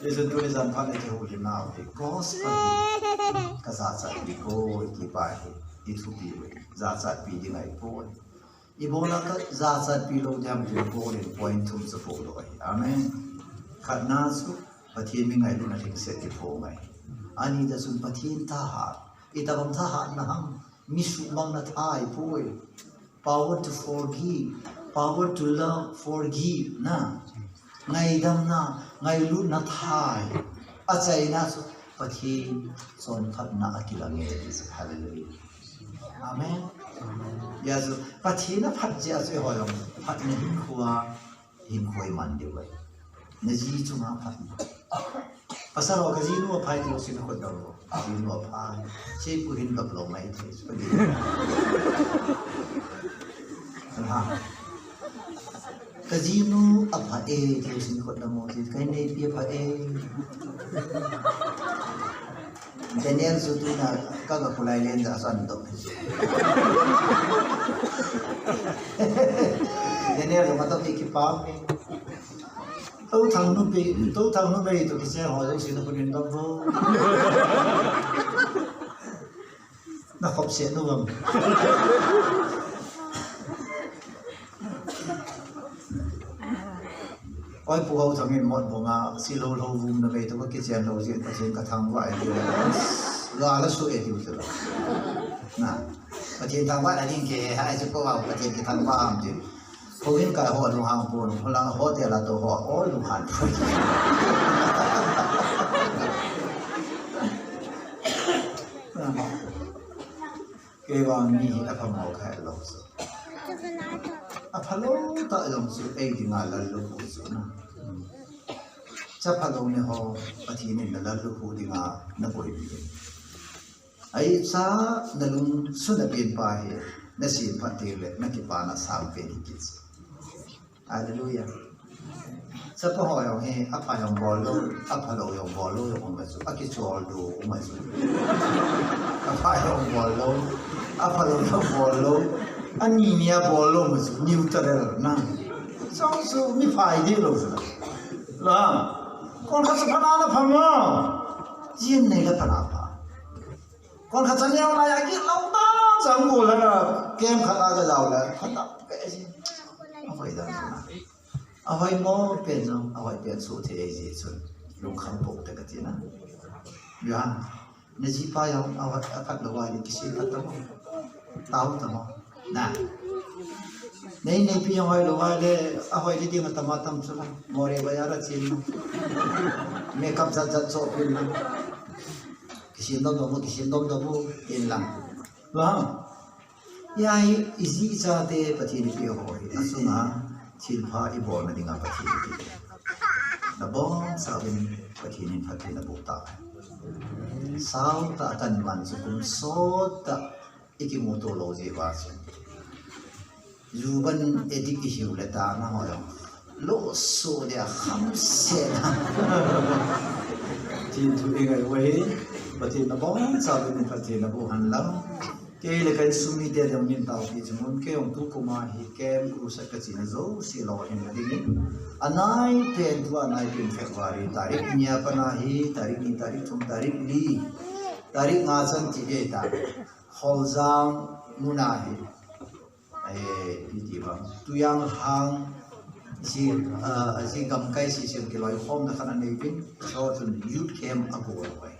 Hichu tuni jan phat nakihoulim nau hi gospel hi. Kajachatpi poi ti pa hi. Ithupi uve. Jachatpi ding ahipoi. Ibola kajachatpi lou ding ham ti bol in point thum chu bol lou ahi. Amen. Khatna chu Pathen mi ngailutna lhingset kiphong ahi. Ani da chun Pathen thahat. Itobang thahatna ham, mi suhmangna tha ahipoi. Power to forgive, power to love, forgive na. Ngaidamna, ngailutna tha ahi. Achaina chu Pathen chonphatna akilang e ti chu. Hallelujah. Amen. Hijeh chun Pathen aphat jeh a chu eiho jong phatna hinkhoa, hinkho iman diu ahi. Naji chunga phatna. Pasal ho kajinu apha e ti u sin khut dom. Kajinu apha. Chepu hin kap lou mai thei. Ha. Kajinu apha e, ti u sin khut dom u ti, kaneipi apha e. Daniel chu tuna ka, ka kulai len ja san dok. Daniel ma to ki pa. Touthang nu pe, Touthang nu pe to kichen ho jong sin khut in dom u. Na khop se nu bang. Oi, Pu Hauthang in mot bong a, si lou lou vum na vei to ka kichen lou jin, Pathen ka thangvah e ti. Ga la su e ti u se la. Na. Pathen thangvah na ding ke, hai chu ko wa, Pathen ki thangvah am ti. Ko in ka ho lung hang pon, ho lang ho te la to ho, o lung han pon. Kei vang mi hi aphamo kha lou chu. Aphalou tah jong chu ei dinga lallukhuh chu na. Chaphalou ne ho, Pathen in nalallukhuh dinga naboipi. Ahi cha nalungsun apen pa hi, nasem phat teng le, nakipana sangpen hi kit chu. Hallelujah. Chapa ho jong hi, apha jong bol lou, aphalou jong bol lou jong um a chu, akichol lou um a chu. Apha jong bol lou, aphalou jong bol lou, ani nia bol lou um a chu, neutral na. Chong chu mi phai ding lou chu. La, kon khat chu pha na na pha ma. Jin nei la pha na pha. Kon khat cha neo lai a gilou ta, Chang ko la na, kem khat a ka lau la, khat a pe si. Ahoi dan na. Ahoi mo pen no, ahoi pen su the ji chun. Lung kham pok te ka ti na. Ya. Na ji pa ya, ahoi, a khat lo wa ni kisi khat ta mo. Tau ta mo. Na. Nei, nei pi ahoi lo wa le, ahoi le ding ta ma tam chu la. Mo re ba ya ra chin. Makeup jat jat cho pin na. Kisin dom dom, kisin dom dom, in lang. Lo ha. Ya hi, i ji i cha te Pathen i pe ho hi. A sunga, thil pha i bol na dinga Pathen i pe. Na bol sa bin Pathen in Pathen na bu ta. Sao ta kan man chu kum sot ta i ki mu to lo ji wa chu. Ju ban edik i hiu le ta na ho lo. Lo so dia kham se na. Tin thu i ngai wa hi. Pathen na bol sa bin Pathen na bu han lam. Kei le kei sumi te dam nin tau pi chungun kei ong tu kuma hi kem crusade ka china jo si lo hin ka ding in. Anai pen tu anai pen February tarik nia pana hi tarik ni tarik thum tarik li tarik nga chan ti de ta. Holjang muna hi. Eh, pi ti bang. Tuyang hang si, ah, si gamkai si sim kiloi khom na khana nei pin. So chun youth camp a ko lo ai.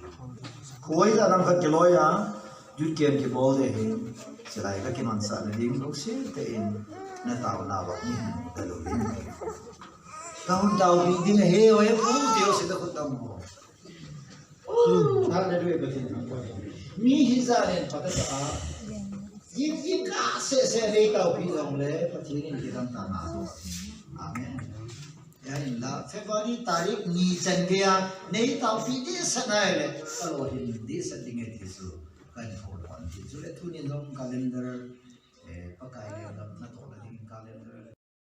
Khoi da nam khat kiloi a. Youth camp kibol de hin, silai ka kimansa na ding lungset tah in, na taona vang ni hin, ka lungin. Ka hun tao ding ding he, o he, pu teo se ka khut dam ho. Hallelujah, Pathen. Mi hi ja nen pata sa a. Yin yin ka se se le tao pi dong le, Pathen in ki dam ta na. Amen. Ya in la, February tarik ni chan gei a, nei tao pi di sa nai le, ka lo hin di sa ding e ti su. Kan thou lou an ti chu le tunin jong calendar, eh, Pakai le dam na toh na ding calendar.